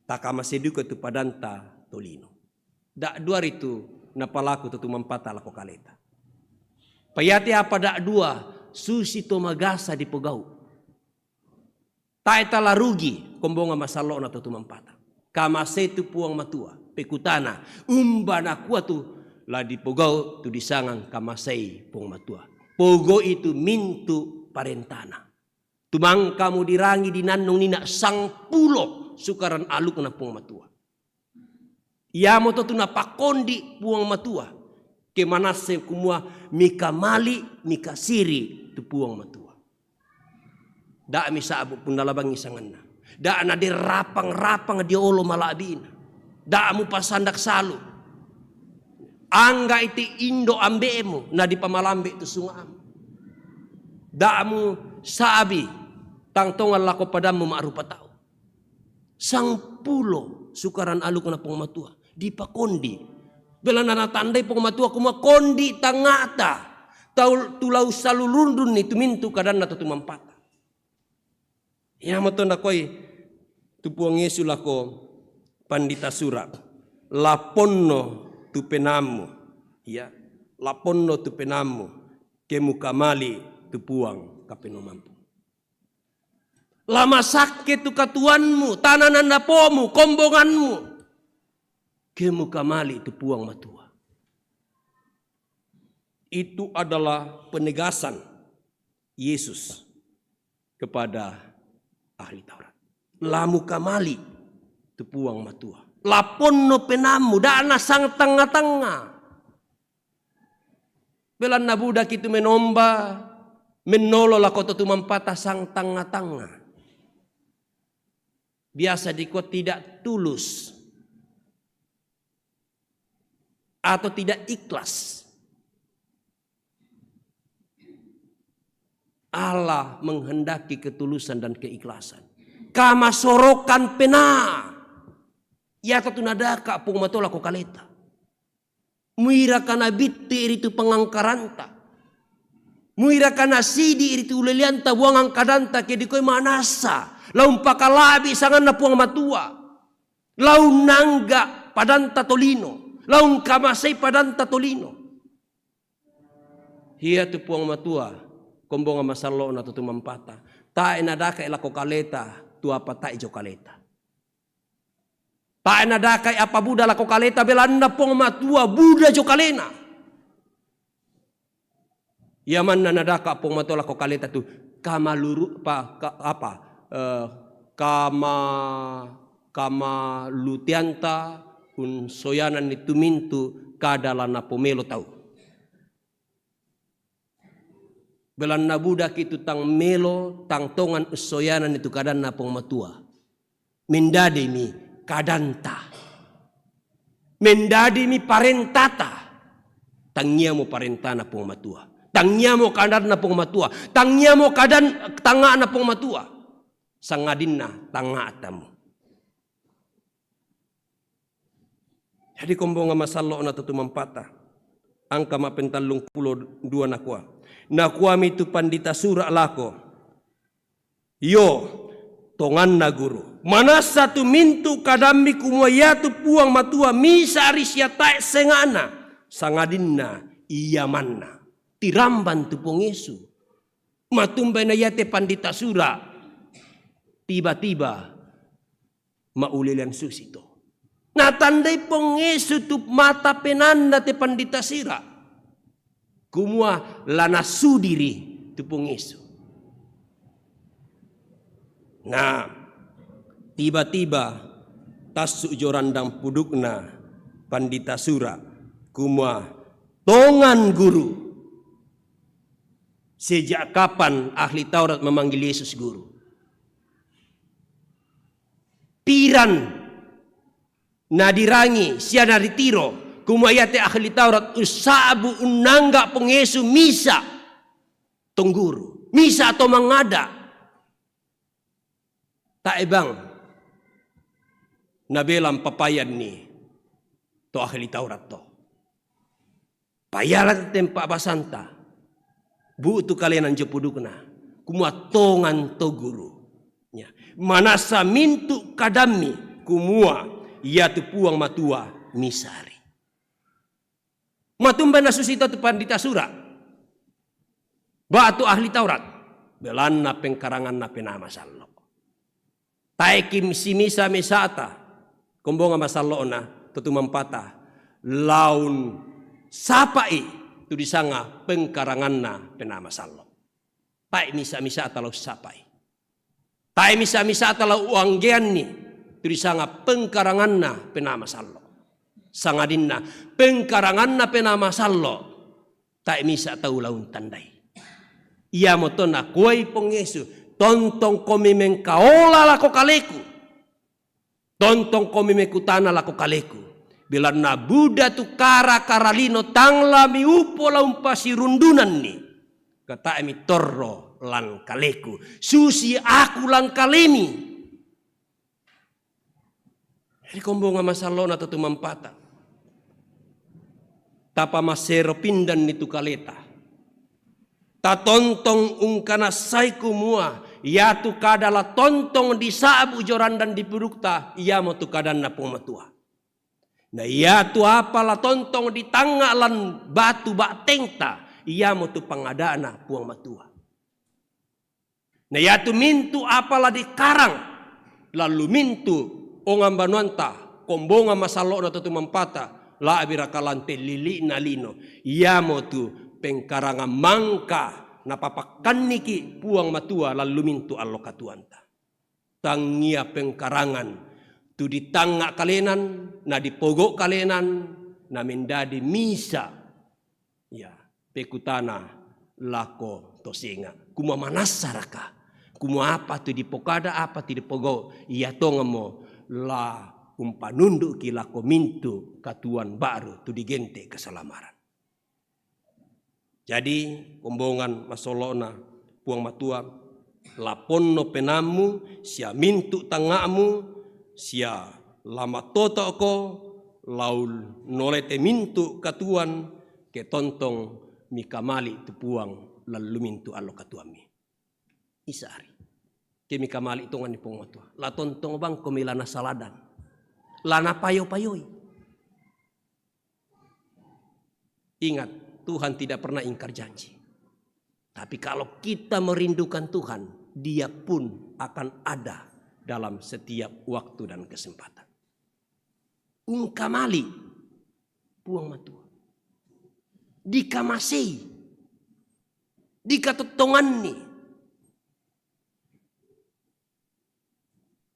takamase duka tu padanta tolino. Da dua ritu napalaku to tumampata lako kaleta. Paiate apa da dua, susi to magasa dipogau. Tae tala rugi, kombonga masallo'na to tumampata. Kamasei tu Puang Matua, pekutana, umba nakua tu la dipogau tu disangang kamasei Puang Matua. Pogau'i tu mintu parentana. Tumangkamu dirangi dinannung nina sangpulo sukaran alukna Puang Matua. Iamoto tu napakondi Puang Matua. Ke manassa kumua mikamali, mikasiri tu Puang Matua. Da misa'bu punna labangi sanganna. Da naderapang-rapang dio olo mala'bina. Da mupasandak salu. Angga iti indo ambe'mu na dipamalambe tu sunga'mu. Da musa'bi tang tongang lako padammu ma'rupa tau. Sangpulo sukaran alukna Puang Matua dipakondi. Bela na natandai Puang Matua kumua kondi tangnga'ta. Tau tu lau salulundunni tu mintu kadanna to tumampata. Iamoto nakoi tu Puang Yesu lako pandita sura, "Laponno tu penaammu." Ya, "Laponno tu penaammu, ke mukamali tu Puang Kapenomampu." Lamasakke tu katuoanmu, tana nannapomu, kombonganmu. Ke mukamali tu Puang Matua. Itu adalah penegasan Yesus kepada ahli Taurat. Lamukamali tu Puang Matua. Laponno penaammu, da nasang tangnga-tangnga. Belanna budaki tu menomba, mennolo lako to tumampata sang tangnga-tangnga. Biasa dikua tidak tulus atau tidak ikhlas. Allah menghendaki ketulusan dan keikhlasan. Kamasorokan penaa. Iato tu nadaka Puang Matua lako kaleta. Muiraka nabitti ri tu pangangkaranta. Muiraka nasidi ri tu uleleanta buangang kadanta ke dikoi manassa. Laumpakala'bi sanganna Puang Matua. Launangga padanta tolino. Laungkamasei padanta tolino. Ia tu Puang Matua, kombonga masallo'na to tumampata. Tae nadaka'i lako kaleta, tu apa tae jo kaleta. Tae nadaka'i apa buda lako kaleta, belanna Puang Matua buda jo kalena. Ia manna nadaka Puang Matua lako kaleta tu kamaluru-, pa-, ka-, apa, eh, kama-, kamaluteanta unsoyananni tu mintu kada la napomelo tau. Belanna budaki tu tang melo, tang tongang ussoyananni tu kadanna Puang Matua. Mendadimi kadanta. Mendadimi parentata. Tangiamo parentana Puang Matua. Tangiamo kadanna Puang Matua. Tangiamo kadan tangnga'na Puang Matua. Sangadinna tangnga'tamu. Jadi kombonga masallo'na to tumampata. Angka ma'pentallung pulo dua nakua. Nakuami tu pandita sura lako. Iyo, tonganna Guru. Manassa tu mintu kadammi kumua iatu Puang Matua misa ri sia tae senga'na, sangadinna Ia manna. Tiramban tu Puang Yesu. Matumbai na iate pandita sura. Tiba-tiba ma'ulelean susito. Natandai Puang Yesu tu mata penaanna te pandita sura. Kumua lanasudiri tu Puang Yesu. Nah, tiba-tiba tassu' jo randang pudukna pandita sura', kumua, "Tongan, Guru." Sejak kapan ahli Taurat memanggil Yesus Guru? Piran nadirangi sia naritiro, kumua iate ahli Taurat ussa'bu unnangga' Puang Yesu misa' tongguru, misa' to mangada'. Tae' bang nabela papayanni to ahli Taurat to. Payalan tempa' basanta, bu'tu kalena njo pudukna, kumua, "Tongan to, Guru." Ya. Manassa mintu' kadammi, kumua, iatu Puang Matua misari. Matumba nasusi to tu pandita sura', ba'tu ahli Taurat, belanna pengkaranganna Penaa Masallo'. Tae' ki simisa-misata, kombongan masallo'na to tumampata, laun sapa'i tu disanga pengkaranganna Penaa Masallo'. Tae' misa-misata laun sapa'i. Tae' misa-misata laun uanggeanni tu disanga pengkaranganna Penaa Masallo'. Sangadinna pengkaranganna Penaa Masallo', tae' misa tau laun tandai. Iamoto nakuai Puang Yesu, "Tontongkomi mengkaola lako kaleku. Tontongkomi mekutana lako kaleku. Belanna buda tu kara-kara lino tang la miupo laun pasirundunanni, ka tae' mitorro lan kaleku, susi aku lan kalemi." Jadi kombongan masallo'na to tumampata, tapamasero pindanni tu kaleta. Tatontong ungkanassai kumua, iatu kada la tontong disa'bu jo randang dipudukta, iamotu kadanna Puang Matua. Na iatu apa la tontong ditangnga' lan batu ba'tengta, iamotu pangada'na Puang Matua. Na iatu mintu' apa la dikarang lan lumintu' ongan banuanta, kombongan masallo'na to tumampata, la'biraka lan te lili'na lino, iamotu pengkarangan mangka napapakkanniki' Puang Matua lan lumintu' allo katuoanta. Tangngia pengkarangan tu ditangnga' kalenan, na dipogau' kalenan, na mendadi misa', ya, pekutana lako to senga'. Kumua, manassaraka? Kumua, apa tu dipokada, apa tu dipogau', ia tonganmo la umpanundu'ki' lako mintu' katuoan ba'ru tu digente' keselamaran. Jadi, kombongan masollo'na Puang Matua, la ponno penaammu, sia mintu' tangnga'mu, sia la mattoto'ko, laun nolete mintu' katuoan, ke tontong mikamali' tu Puang lan lumintu' allo katuoammi. Isari. Ke mikamali' tonganni Puang Matua, la tontong bangkomi la nasaladang, la napayo-payoi. Ingat, Tuhan tidak pernah ingkar janji. Tapi kalau kita merindukan Tuhan, Dia pun akan ada dalam setiap waktu dan kesempatan. Ungkamali' Puang Matua. Dikamasei. Dikatottonganni.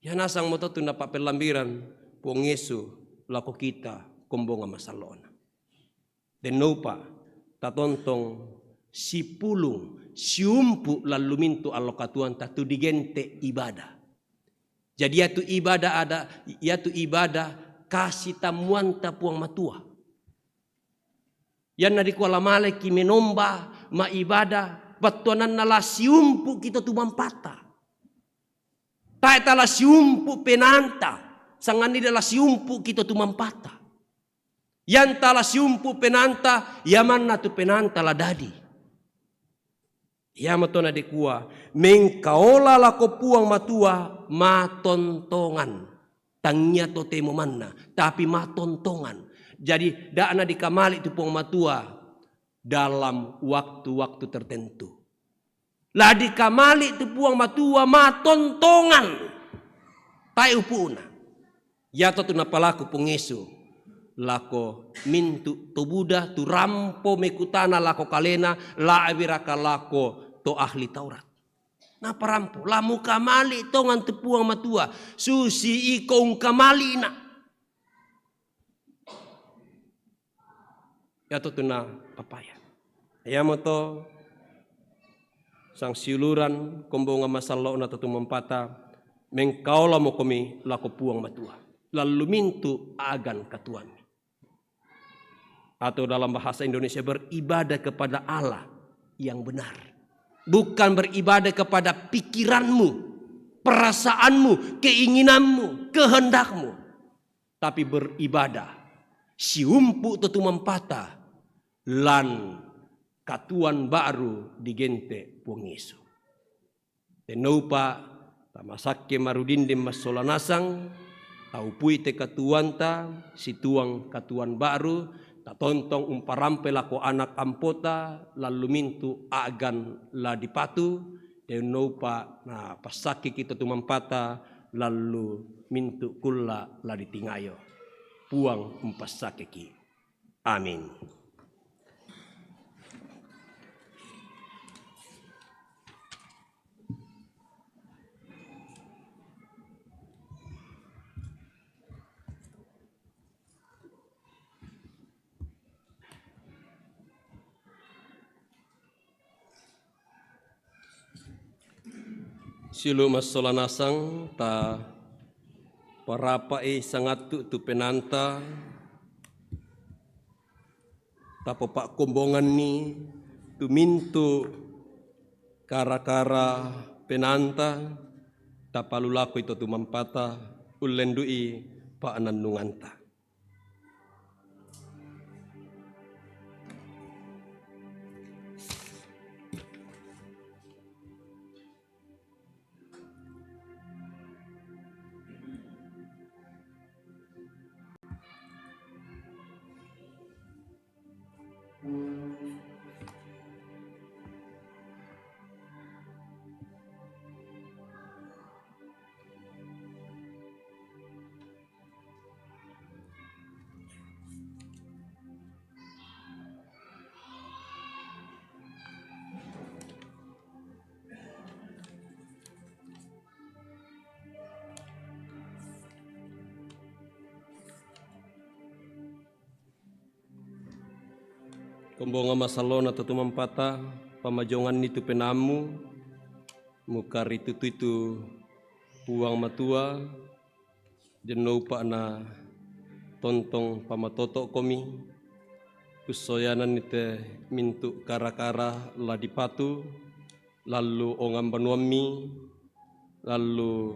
Ia nasang moto tu napa'pellambiran Puang Yesu lako kita kombongan masallo'na. Denno upa' tatontong sipulung siumpu' lan lumintu' allo katuoanta tu digente' ibadah. Jadi iatu ibadah ada, iatu ibadah kasitammuanta Puang Matua. Ianna dikua la maleki' menomba, ma'ibada, battuananna la siumpu'ki' to tumampata. Tae' tala siumpu' penaanta, sangadinna la siumpu'ki' to tumampata. Ianta la siumpu' penaanta, ia manna tu penaanta la dadi. Iamoto nadikua, mengkaola lako Puang Matua matontongan. Tangngia totemo manna, tapi matontongan. Jadi, da'na dikamali' tu Puang Matua dalam waktu-waktu tertentu. La dikamali' tu Puang Matua matontongan. Tae' upu'na. Iato tu napalaku Puang Yesu lako mintu' to buda tu rampo mekutana lako kalena, la'biraka lako to ahli Taurat. Naparampo, la mukamali' tongan tu Puang Matua, susi iko ungkamali'na. Iatu tu na papaya. Iamoto sangsiuluran kombongan masallo'na to tumampata, mengkaolamo komi lako Puang Matua, lallu mintu' agan katuammi. Atau dalam bahasa Indonesia, beribadah kepada Allah yang benar. Bukan beribadah kepada pikiranmu, perasaanmu, keinginanmu, kehendakmu. Tapi beribadah siumpu' to tumampata lan katuoan ba'ru digente' Puang Yesu. Tenno upa' tamasakke marudinding massola nasang, taupui te katuoanta, situang katuoan ba'ru, tatontong umparampe lako anak ampota, lallu mintu' a'gan la dipatu, tenno upa' napassakkeki to tumampata, lallu mintu' kulla' la ditingayo. Puang umpassakkeki. Amin. Siulu' massola nasang, taparapa'i sangattu' tu penaanta, tapapa'kombonganni tu mintu' kara-kara penaanta, tapalulakoi to tumampata, ullendu'i pa'nannunganta. Kombongan masallona to tumampata, pamajonganni tu penaammu, mukaritutui tu Puang Matua, denno upa'na tontong pamatoto'komi, ussoyananni te mintu' kara-kara la dipatu, lallu ongang banuammi, lallu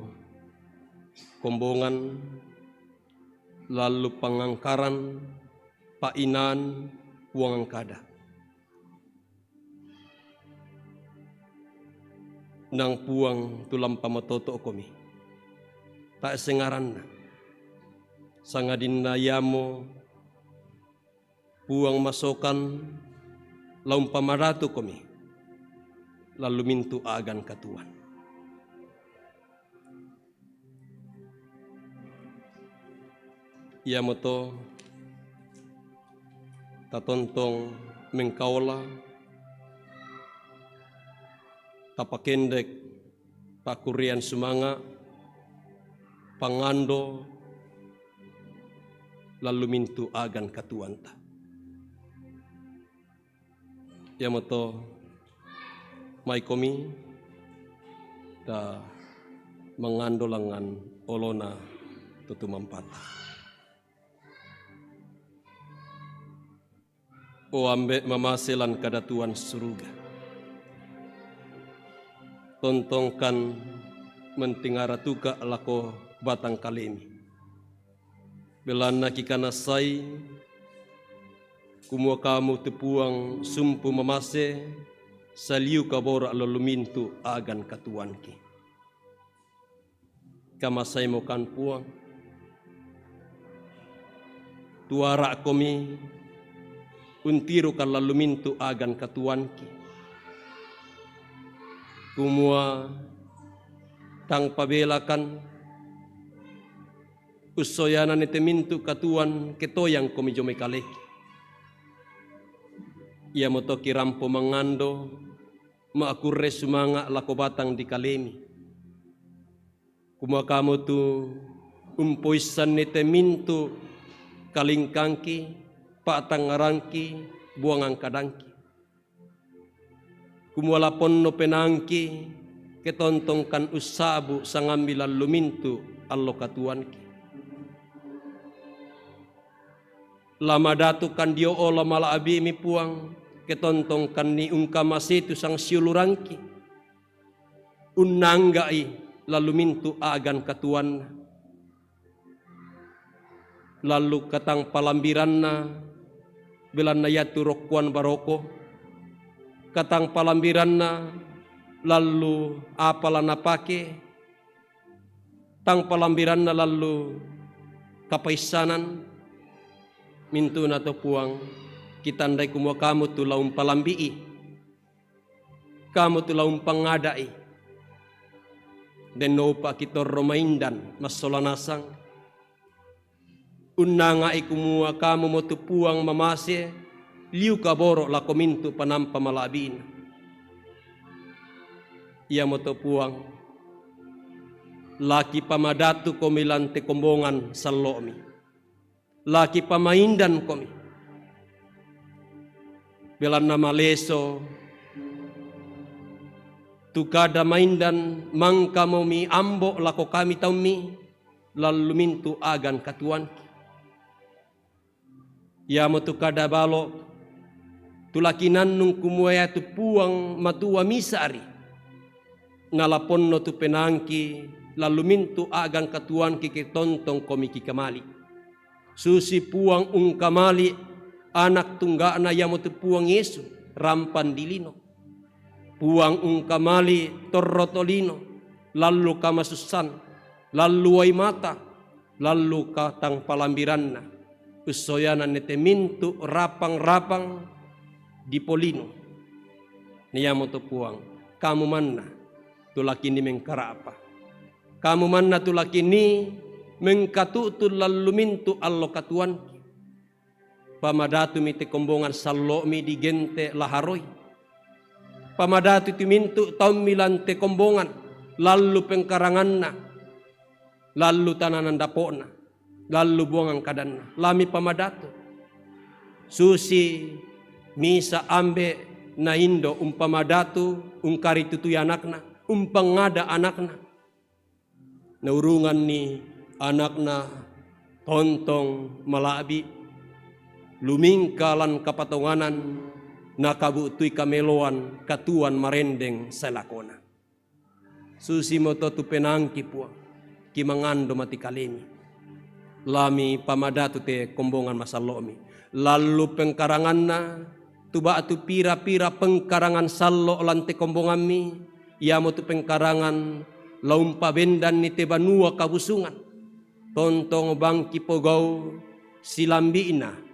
kombongan, lallu pangangkaran, pa'inaan, Puang engkada. Nang Puang tu lampamatoto'komi, tae' sengaranna, sangadinna iamo Puang masokan la umpamadatukomi lallu mintu' agan katuoan. Iamoto tatontong mengkaola, tapakendek pakkurrean sumanga', pangando lallu mintu' agan katuoanta. Iamoto maikomi ta mangando langngan olona to tumampata. O Ambe' mamase lan kadatuan suruga, tontongkan menting aratuka' lako batang kalemi. Belanna kikanassai, kumua kamu tu Puang sumpu mamase, saliu kabora' lallu mintu' agan katuoanki. Kamasaimokan Puang, tuara'komi untirukan lallu mintu' agan katuoanki, kumua tang pabelakan ussoyananni te mintu' katuoan ke toyangkomi jomai kaleki. Iamoto kirampo mangando, ma'kurre sumanga' lako batang di kalemi. Kumua kamu tu umpoissanni te mintu' kalingkangki, pa'tangngarangki, buangan kadangki. Kumua la ponno penaangki, ke tontongkan ussa'bu sangammi lallu mintu' allo katuoanki. La madatukan dio'o la mala'bi'mi Puang, ke tontongkanni ungkamase tu sangsiulurangki. Unnangga'i lallu mintu' a'gan katuoanna. Lallu katang palambiranna, belanna iatu rokkoan baroko, katang palambiranna, lallu apa la napake, tang palambiranna lallu kapaissanan, mintu'na to Puang, kitandai kumua kamu tu la umpalambi'i, kamu tu la umpangngada'i, denno upa'ki torro maindan massola nasang. Unnanga'i kumua kamumo tu Puang mamase, liu kaboro' lako mintu' panampa mala'bi'na. Iamoto Puang, la kipamadatukomi lan te kombongan sallo'mi. La kipamaindankomi. Belanna maleso tu kada maindan mangkamomi ambo' lako kami taummi, lallu mintu' a'gan katuoanki. Iamotu kada balo' tu la kinannung kumua iatu Puang Matua misa'ri, na la ponno tu penaangki lallu mintu' a'gan katuoanki ke tontongkomi kikamali'. Susi Puang ungkamali' Anak Tungga'na iamotu Puang Yesu, rampan di lino. Puang ungkamali' torro tolino, lallu kamasussan, lallu wai mata, lallu katang palambiranna, ussoyananni te mintu' rapang-rapang dipolino. Na iamoto Puang, kamu manna tu la kinii mengkara'pa. Kamu manna tu la kinii mengkatu'tu lallu mintu' allo katuoanki. Pamadatumi te kombongan sallo'mi digente' la haroi. Pamadatu tu mintu' taummi lan te kombongan, lallu pengkaranganna, lallu tananan dapo'na, lallu buangan kadanna, lami pamadatu. Susi misa' ambe' na indo' umpamadatu, ungkaritutui anakna, umpangngada' anakna. Naurunganni anakna tontong mala'bi', lumingka lan kapatonganan, nakabu'tui kameloan katuoan marendeng sae lakona. Susimoto tu penaangki Puang, kimangando mati kalemi. Lami pamadatu te kombongan masallo'mi. Lallu pengkaranganna, tu ba'tu pira-pira pengkarangan sallo' lan te kombongammi, iamotu pengkarangan la umpabendanni te banua kabusungan. Tontong bangki pogau silambi'na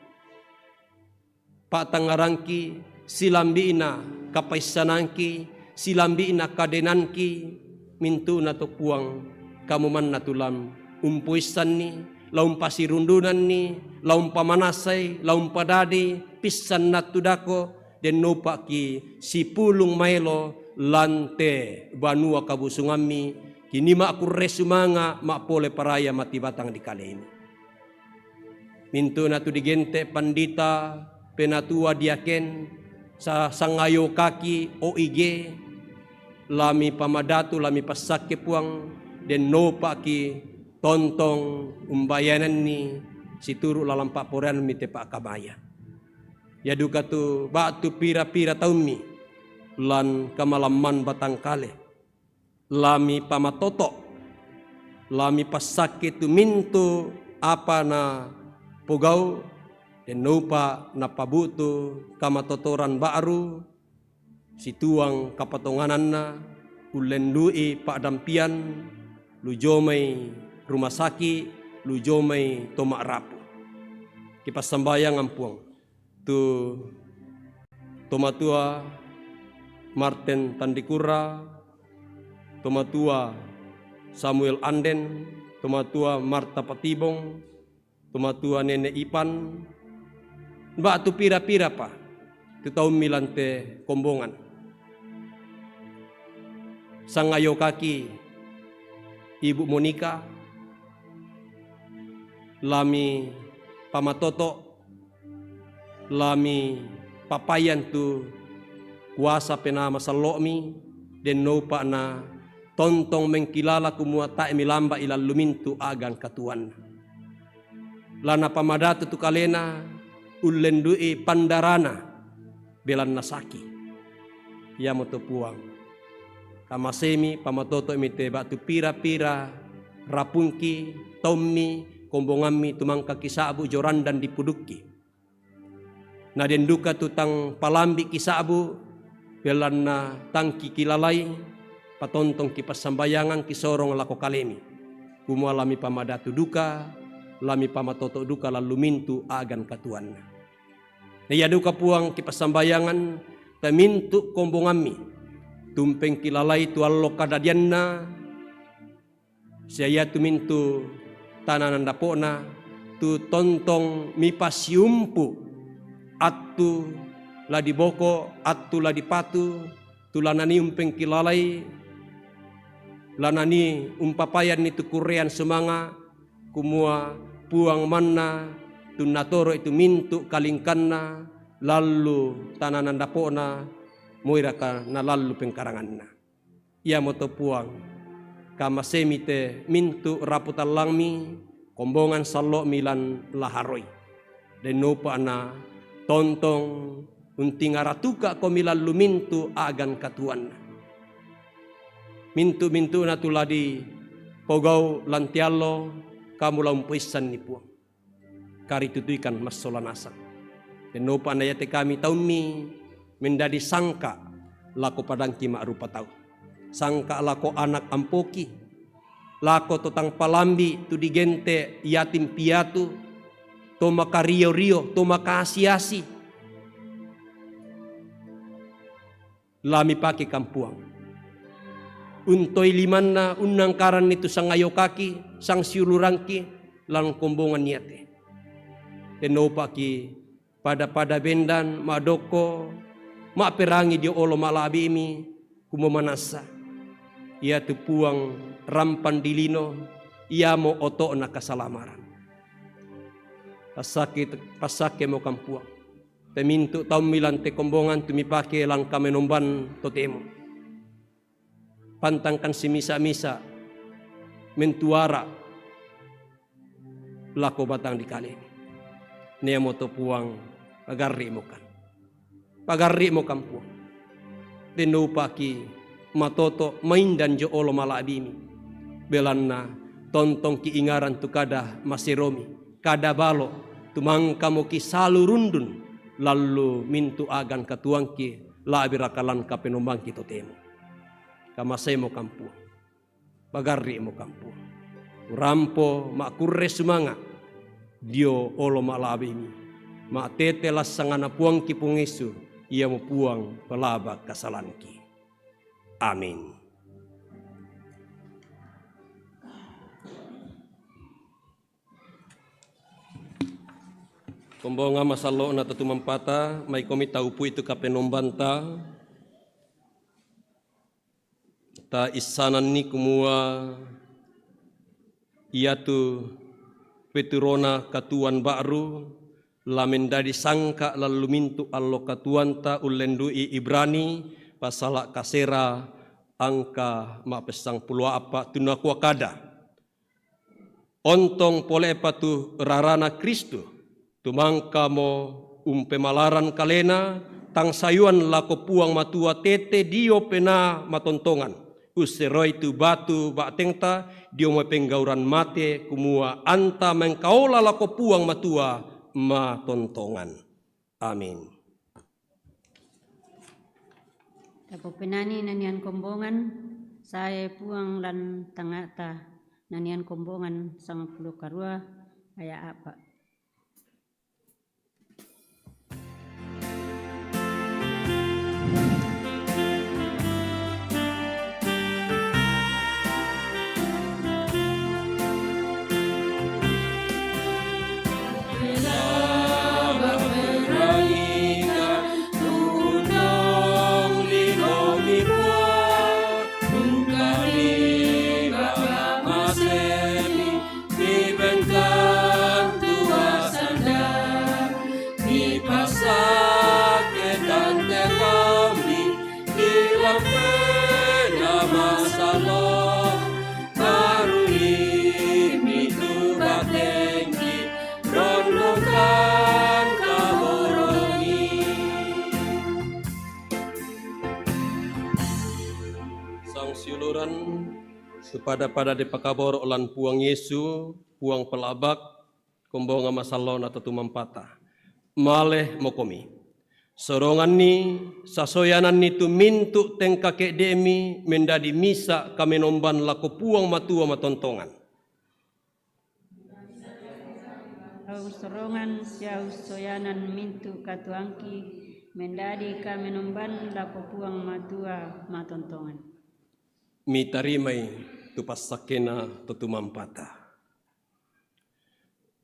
pa'tangngarangki, silambi'na kapaissanangki, silambi'na kadenanki, mintu'na to Puang, kamu manna tu lam umpoissanni, la umpasirundunanni, la umpamanasai, la umpadadi, pissanna tu dako, denno upa'ki sipulung maelo lan te banua kabusungammi, kinii ma'kurre sumanga' ma'pole paraya mati batang di kalemi. Mintu'na tu digente' pandita, penatua diaken, sa-, sangayokaki O I G, lami pamadatu, lami passakke Puang, denno upa'ki tontong umbayananni situru' lalan pa'poraianmi te pa'kabaya. Ia duka tu ba'tu pira-pira taummi lan kamalamman batang kale. Lami pamatoto', lami passakke tu mintu' apa napogau', denno upa' napabu'tu kamatotoran ba'ru, situang kapatongananna, ullendu'i pa'dampian, lujomai rumah saki', lujomai to ma'rapu. Kipassambayangeng Puang. Tu Tomatua Marten Tandikurra, Tomatua Samuel Anden, Tomatua Marta Patibong, Tomatua Nene Ipan, ba'tu pira-pirapa tu taummi lan te kombongan. Sangayokaki, Ibu Monika, lami pamatoto', lami papayan tu kuasa Penaa Masallo'mi, denno upa'na tontong mengkilala kumua tae' milamba' ilallu mintu' a'gan katuanna. La napamadatu tu kalena ullendu'i pandarana belanna saki. Iamoto Puang, kamasemi, pamatoto'mi te ba'tu pira-pira rapungki, taummi, kombongammi tu mangka kisa'bu' jorandang dipudukki. Na den duka tu tang palambi' kisa'bu', belanna tang kikilalai, patontongki passambayangan kisorong lako kalemi. Kumua lami pamadatu duka, lami pamatoto' duka lallu mintu' a'gan katuanna. Na ia duka Puang kipassambayangan te mintu' kombongammi, tu mpengkilalai tu allo kadadianna, sia iatu mintu' tana nandapo'na, tu tontong mipasiumpu' attu la diboko, attu la dipatu, tu la nanii umpengkilalai, la nanii umpapayanni tu kurrean sumanga', kumua Puang manna tu natoro'i tu mintu' kalingkanna lallu tana nandapo'na, moiraka nalallu pengkaranganna. Iamoto Puang, kamasemi te mintu' rapu tallangmi, kombongan sallo'mi lan laharoi. Denno upa'na tontong untingaratuka' komi lallu mintu' a'gan katuanna. Mintu'-mintu'na tu la dipogau' lan te allo, kamu la umpoissanni Puang. Karitutuikan massola nasang. Denno upa'na iate kami taummi mendadi sangka' lako padangki ma'rupa tau. Sangka' lako anak ampoki, lako to tang palambi' tu digente' yatim piatu, to makario-rio, to makaasi-asi. La mipake kam Puang. Untoi limanna unnangkaranni tu sangayokaki, sangsiulurangki, lan kombongan iate. Denno upa'ki pada-pada bendan, ma'dokko, ma'perangi dio olo mala'bi'mi, kumua manassa. Iatu Puang rampang dilino, iamo oto'na kasalamaran. Passake-, passakkemo kam Puang. Te mintu' taummi lan te kombongan tu mipake lan kamenomban totemo. Pantangkan simisa-misa mentuara lako batang dikalemi. Niamoto Puang, pagarri'mo kan. Pagarri'mo kan Puang. Denno upa'ki matoto' maindan dio olo mala'bi'mi. Belanna tontongki ingaran tu kada maseromi, kada balo', tu mangkamo kisalurundun lallu mintu' a'gan katuangki, la'biraka lan kapenombangki totemo. Kamasemo kan Puang. Pagarri'mo kan Puang. Urampo ma'kurre sumanga' dio olo mala'bi'mi. Ma'tete lan sangana Puangki Puang Yesu, iamo Puang pelaba kasalangki. Amin. Kombongan masallo'na to tumampata, maikomi taupu'i tu kapenombanta. Ta'issananni kumua iatu peturona katuoan ba'ru la mendadi sangka' lallu mintu' allo katuoanta ullendu'i Ibrani, pasala' kasera angka ma'pessangpulo a'pa', tu nakua kada, Ontong pole'pa tu rarana Kristus, tu mangkamo umpemalaran kalena, tang sayuan lako Puang Matua tete dio Penaa Matontongan, usseroi tu batu ba'tengta dio mai penggauran mate, kumua anta mengkaola lako Puang Matua matontongan. Amin. Tapopenani nanian kombongan, sae Puang lan tangnga'ta, nanian kombongan sangpulo karua, aya' a'pa'. Pada-pada dipakaboro' lan Puang Yesu, Puang Palabak, kombonga masallona to tumampata. Male mokomi. Soronganni, sasoyananni tu mintu' tengka ke'de'mi mendadi misa' kamenomban lako Puang Matua matontongan. Au sorongan siau soyanan mintu' katuangki mendadi kamenomban lako Puang Matua matontongan. Mitarimai tu passakkena to tumampata.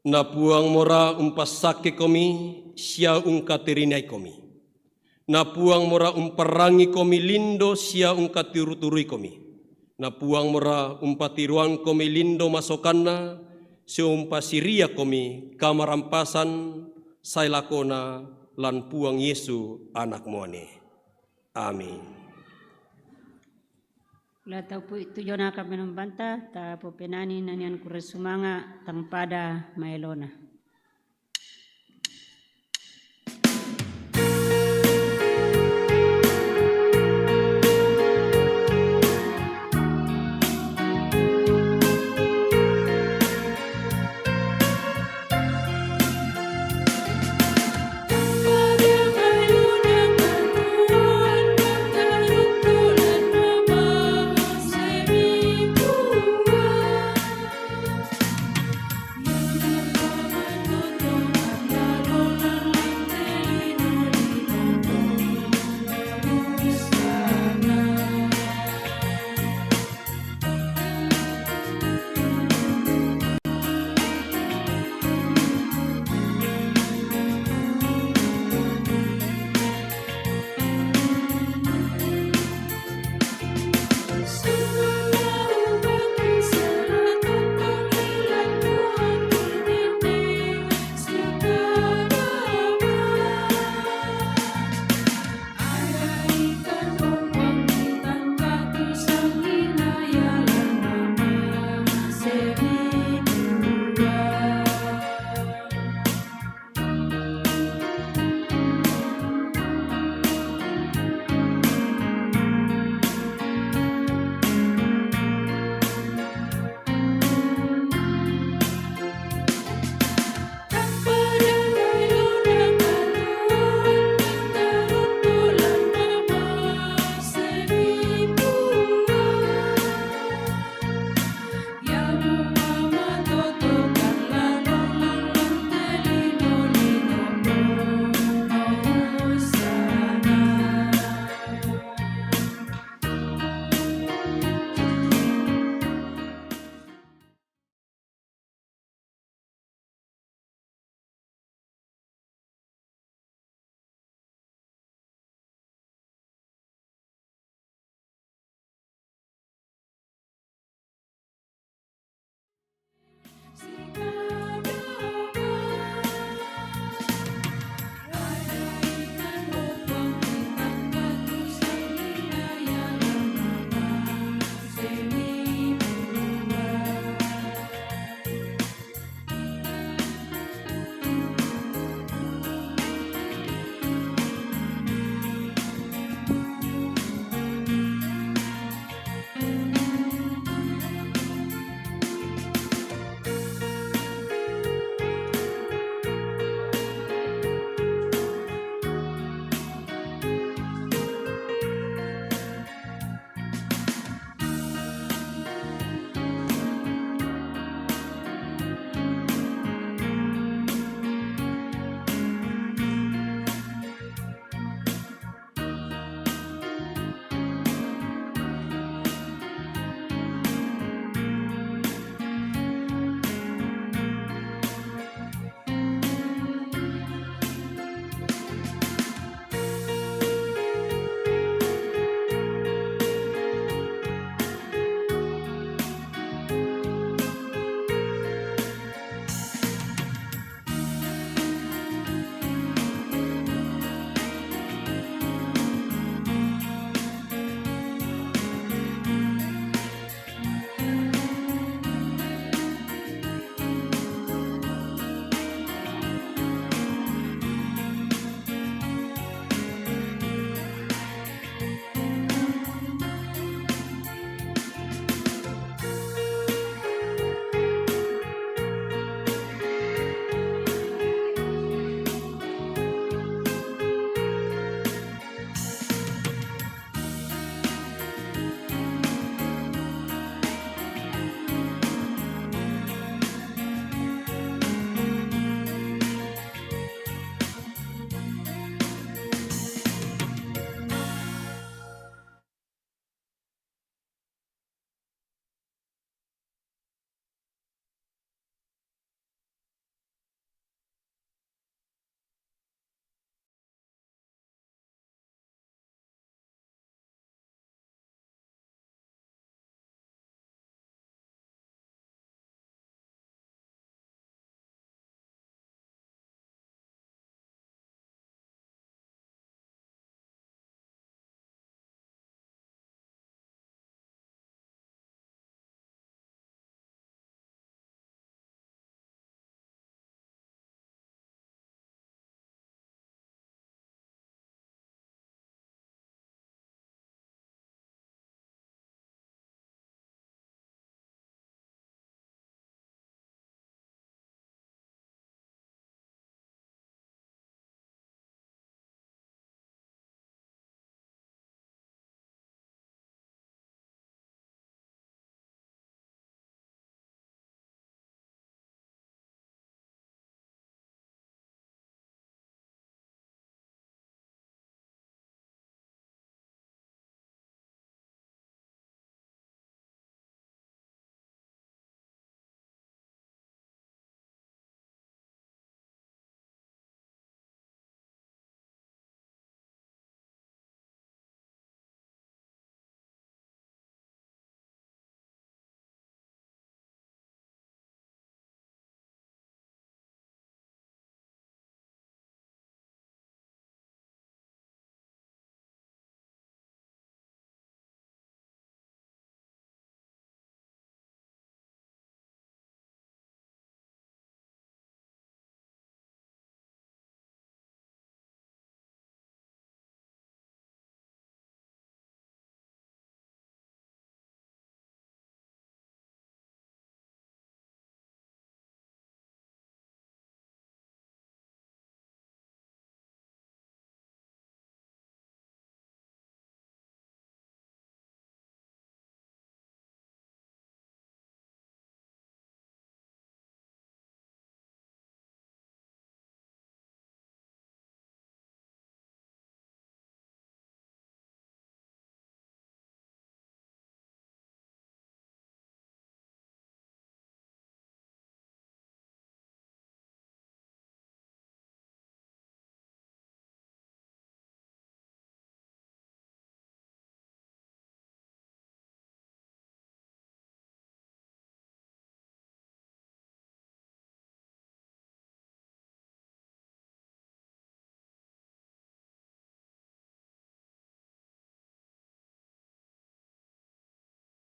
Na Puang mora umpassakkekomi sia ungkatirinaikomi. Na Puang mora umparrangikomi lindo sia ungkaturu-turuikomi. Na Puang mora umpatiruangkomi lindo masokanna sia umpasiriakomi kamarampasan sae lakona lan Puang Yesu Anak muane. Amin. La tau pui tu jona kamenombanta, ta popenani nanian kure sumanga tang pada maelona.